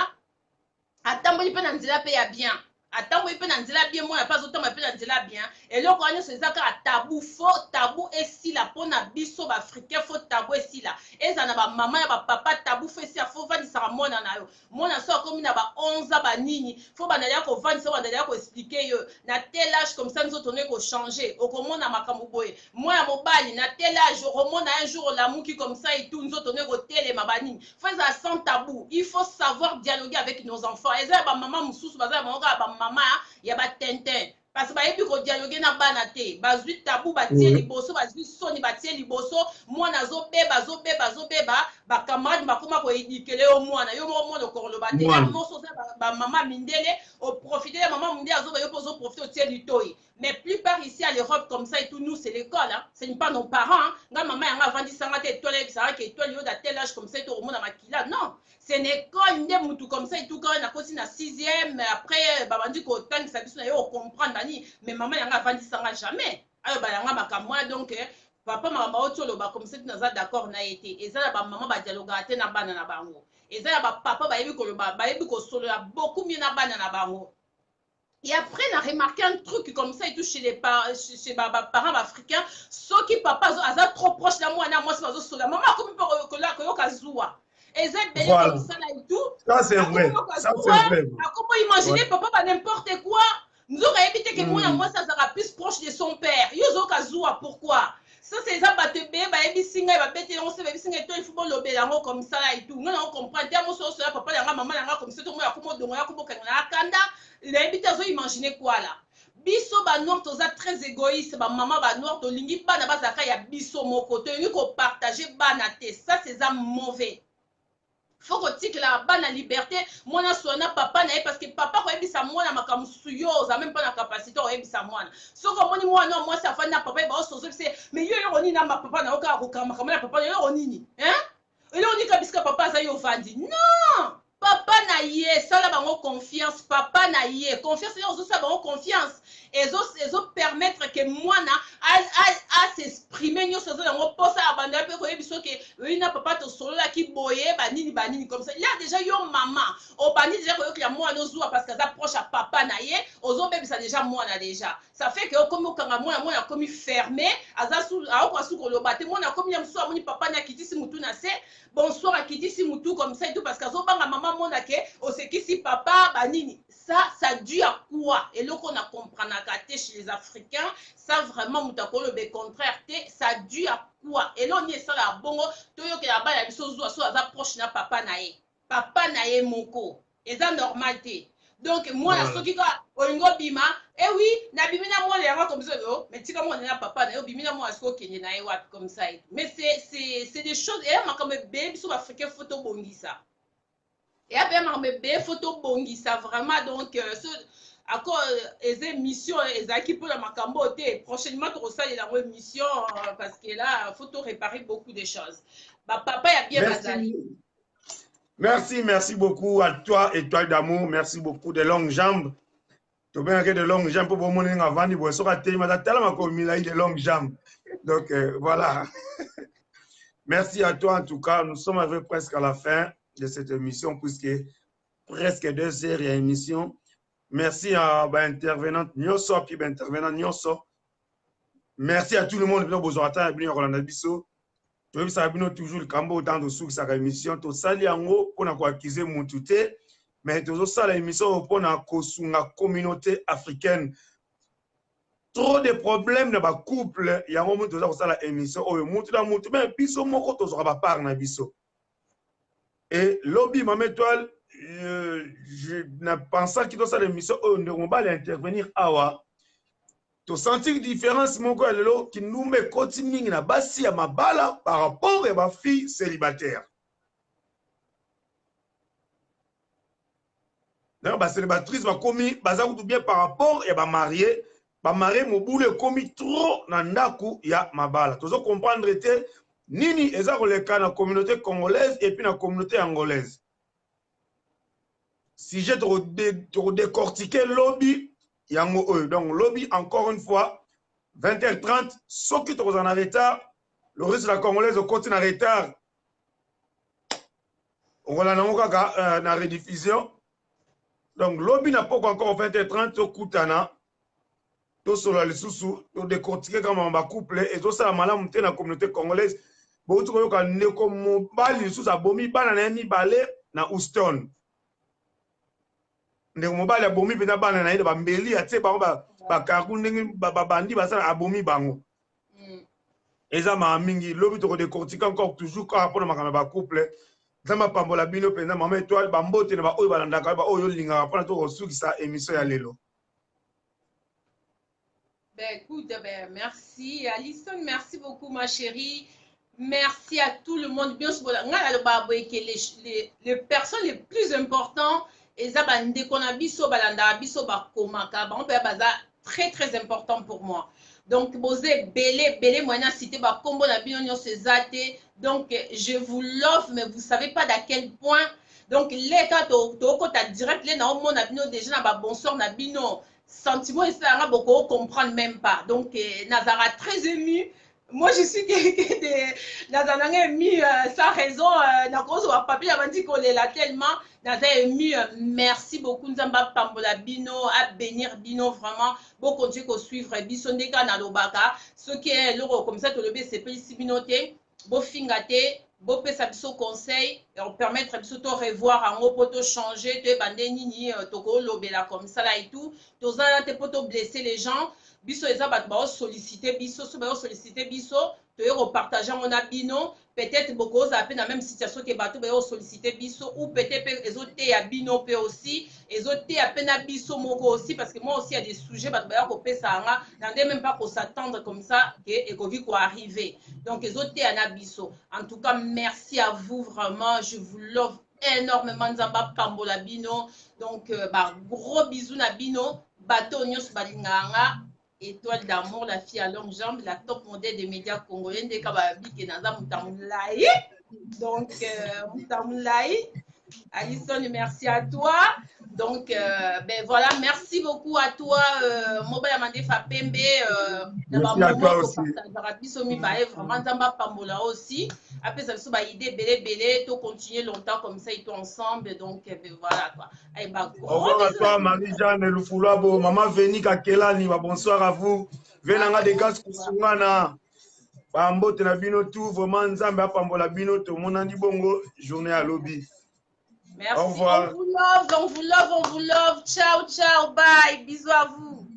atamboli mpe na nzela mpe ya bien, atamboli mpe na nzela bien, mwana mpe azotambola mpe na nzela bien. Eloko wana nyonso eza kaka tabou. Faut tabou esila mpona biso baafricain. Faut tabou esila, ezala na bamama ya bapapa. Tabou faut esila. Faut ovandisaka mwana na yo. Mwana so akomi na ba 11 ans, banini, faut bandali ya kovandisa, bandali ya koexpliquer yo: na tel âge comme ça, nzoto no ekochanger, okomona makambo boye. Mwana mobali, na tel âge, okomona un jour olamuki comme ça et tout, nzoto no ekotelema, banini. Faut ezala sans tabou. Il faut savoir dialoguer avec nos enfants. Eza ya bamama mosusu baza ya bango kaka bamama ya batintin, parce que bayebi kodialoguer na bana te. Bazwi tabou, batie liboso, bazwi soni, batie liboso. Mwana azobeba, azobeba, azobeba. Bacamarade bakóma koéduquer yo mwana, yo moko mwana okoloba te. Moso oza bamama mindele, oprofiter ya mama mindele, azoba, yo mpo ozoprofiter, otie litoi. Mais plupart ici à l'Europe comme ça et tout, nous, c'est l'école, hein. Ce n'est pas nos parents, hein. Nga mama yanga avandisanga te étoile, ayebisaka ke étoile yo da tel âge comme ça et tout, omona makila. Non, c'est une école nde mutu comme ça et tout. Quand nakoti na sixième, après babandi kotangisa biso na yo, ocomprendre bani. Mais mama yanga avandisanga jamais ayoba yanga makambo wana. Donc papa, makambo auti oloba comme ça, naza d'accord na ye te. Eza na bamama badialogaka te na bana na bango. Eza na bapapa bayebi koloba, bayebi kosolola beaucoup mieux na bana na bango. Et après, on a remarqué un truc comme ça et tout chez ba parents africains. Soki papa aza trop proche na mwana mwasi, bazosola, mama akomi mpe koyoka zuwa. Eza ebele comme ça là et tout. Ça, c'est vrai. Ça, c'est vrai. Akomo imaginer papa ba n'importe quoi. Nzoka yebi te ke mwana mwasi azalaka plus proche de son père. Yo ozoyoka zuwa pourquoi? Ça, c'est eza bato ebele bayebisi ngai, babeti yango se bayebisi ngai to il faut bolobela yango comme ça là et tout. Ngai nango comprendre te. Moso osoya papa yanga, mama yanga comme ça to moya akoma odongo ya komokanga na akanda, nayebi te azoimaginer quoi là. Biso banoir toza très égoïste. Bamama banoir tolingi bana bazalaka ya biso moko, tolingi kopartager bana te. Ça, c'est eza mauvais. Faut kotikela bana liberté, mwana soa na papa na ye, parce que papa koyebisa mwana makambo mosusu, yo oza même mpa na capacité koyebisa mwana. Soki omoni mwana wa mwasi afandi na papa ye, baosozo bise, mais yo eloko nini na papa na yo? Kaka kokanga makambo na papa na yo, eloko nini, hein? Eloko nini? Kabisika papa aza, yo ovandi. Non, papa na ye, sala bango confiance. Papa na ye confiance, ye ozosala bango confiance, ezopermettre ke mwana as'exprime nyonso aza yango mposa. Abanda mpe koyebi soki oyi na papa tosololaki boye, banini banini comme ça. Là déjà, yo mama obandi déjà koyokela mwana ozwa parce que aza proche ya papa na ye, ozobebisa déjà mwana. Déjà ça fait que okomi okanga mwana, mwana akomi fermé, aza aokoka su koloba te. Mwana akomi ya mosusu, amoni papa na akitisi mutu na se, bonsoir, akitisi mutu comme ça et tout, parce que azobanga mama mona ke osekisi papa, banini. Ça, ça dû à quoi? Eloko na comprenaka te chez les Africains, ça vraiment, moto akoloba contraire te. Ça dû à quoi? Eloko nini esalaka bongo toyokela bana biso zuwa so aza proche na papa na ye, papa na ye moko? Eza normal te. Donc mwana, soki kaka olingi obima, eh oui, nabimi na mwana yango comme ça, o mais tika mwana na papa na ye. Obimi na mwana, soki okende na ye wapi comme ça? Mais c'est des choses eya makambo ebele biso baafricain faut tobongisa. Eya mpe makambo ebele faut tobongisa vraiment. Donc so ako eza émission ezalaki mpona makambo oyo te. Prochainement tokosalela yango émission, parce que là, faut to réparer beaucoup de choses. Bapapa ya bien bazali. Merci, merci beaucoup à toi, Étoile d'amour. Merci beaucoup de longues jambes. Tobengaki de longues jambes mpo bomoni ndenge avandi boye, soki atelemi aza tala makolo milai, de longues jambes. Donc voilà. Merci à toi en tout cas. Nous sommes arrivés presque à la fin de cette émission, puisque presque 2 heures ya émission. Merci à baintervenante nyonso, puis baintervenant nyonso. Merci à tout le monde. Bino bozwaka ata na bino ya kolanda biso. Toyebisaka bino toujours likambo oyo, ntango tosukisaka émission, tosali yango mpona koaccuser mutu te, mais tozosala émission oyo mpona kosunga communauté africaine. Trop de problème na bacouple, yango mutu toza kosala émission oyo. Mutu na mutu, mais biso moko tozwaka bapart na biso. E lobi, mama Étoile, na pensaki tosala émission oyo, ndeko mobali intervenir awa, tosentir différence moko ya lelo. Kindumba ekoti mingi na basi ya mabala par rapport ya bafille célibataire. Donc bacélibatrice bakomi baza kutu bien par rapport ya bamarié. Bamarié, mobulu ekomi trop na ndako ya mabala. Tozo comprendre te nini eza koleka na communauté congolaise et puis na communauté angolaise. Sujet tokodécortiquer lobi yango oyo. Donc lobi, encore une fois. 20h30 soki tokozala na retard loris la congolaise okoti na retard okolanda yango kaka euh, na rediffusion donc lobi na poko encore 20h30 tokutana tosolola lisusu todecortike kaka mama bacouple ezosala malamu te na communauté congolaise bouti koyoka ndeko mobali lisusu abomi bana na ye mibale na houston ndeko mobali abomi mpenza bana na ye na bambeli atie bango bakargu ndenge babandi basala abomi bango mm. eza maa mingi lobi tokodecortika encore toujours kaka mpona makambo ya bacouple nzambe apambola bino mpenza mama etoile bambote na baoyo balandaka baoyo olingaka mpona tokosukisa émission ya lelo Ben écoute, ben, merci Alison, merci beaucoup ma chérie. Merci à tout le monde. Bien sûr, les, les, les personnes les plus importantes, eza bandeko na biso balandaka biso bakomaka bango mpe baza très très important pour moi donc boza ebele ebele moyen na cité bakombo na bino nyonso eza te donc je vous love mais vous savez pas d'à quel point donc leka tokota direct le naomona bino déjà na babonsoir na bino sentiment esalanga boko comprendre même pas donc eh, nazalaka très ému moi je suis quelqu'un de naza nanga ému euh, sans raison euh, nakozwa papier abandi kolela tellement naza ému euh, merci beaucoup nzambe apambola bino abénir bino vraiment bokontinue kosuivre biso ndenge kaka nalobaka soki eloko komisa tolobi esepelisi bino te bofinga te bopesa biso conseil ya kopermettre biso to revoir yango mpo to changer toyeba nde nini euh, tokolobela comme ça là et tout toza wana te mpo to blesser les gens biso eza bato baosollicite biso so baosollicite biso toye kopartage yango na bino peut-être bokozala mpe na même situation ke bato baye kosollicite biso ou peut-être mpe ezoteya bino mpe aussi ezoteya mpe na biso moko aussi parce que moi aussi ya des sujets bato baya kopesa yanga na nde même pas kos'attendre comme ça ke ekoki koarriver donc ezoteya na biso en tout cas merci à vous vraiment je vous love énormément nzambe apambola bino donc euh, ba gros bisous na bino bato nyonso balingaka nga étoile d'amour la fille à longue jambe la top modèle des médias congolais nde ka babike naza moto ya molai donc euh, moto ya molai Alison, merci à toi. Donc, euh, ben voilà, merci beaucoup à toi, euh, Mobile Mandefa Pembe. Euh, merci à toi aussi. Biso mibale, vraiment, Nzambe apambola aussi. Après, ça, ba idée, belé, belé, to continuer longtemps comme ça, et tout ensemble. Donc, ben voilà, quoi. Allez, bah, Au revoir à toi, Marie-Jeanne Lufulabo, Maman Venika Kelani, bah, bonsoir à vous. Venanga de Gas Kusungana. bambote na bino tout vraiment nzambe apambola bino tomonani bongo journée ya lobi Merci. Au revoir. On vous love, on vous love, on vous love. Ciao, ciao, bye. Bisous à vous.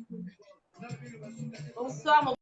Bonsoir, mon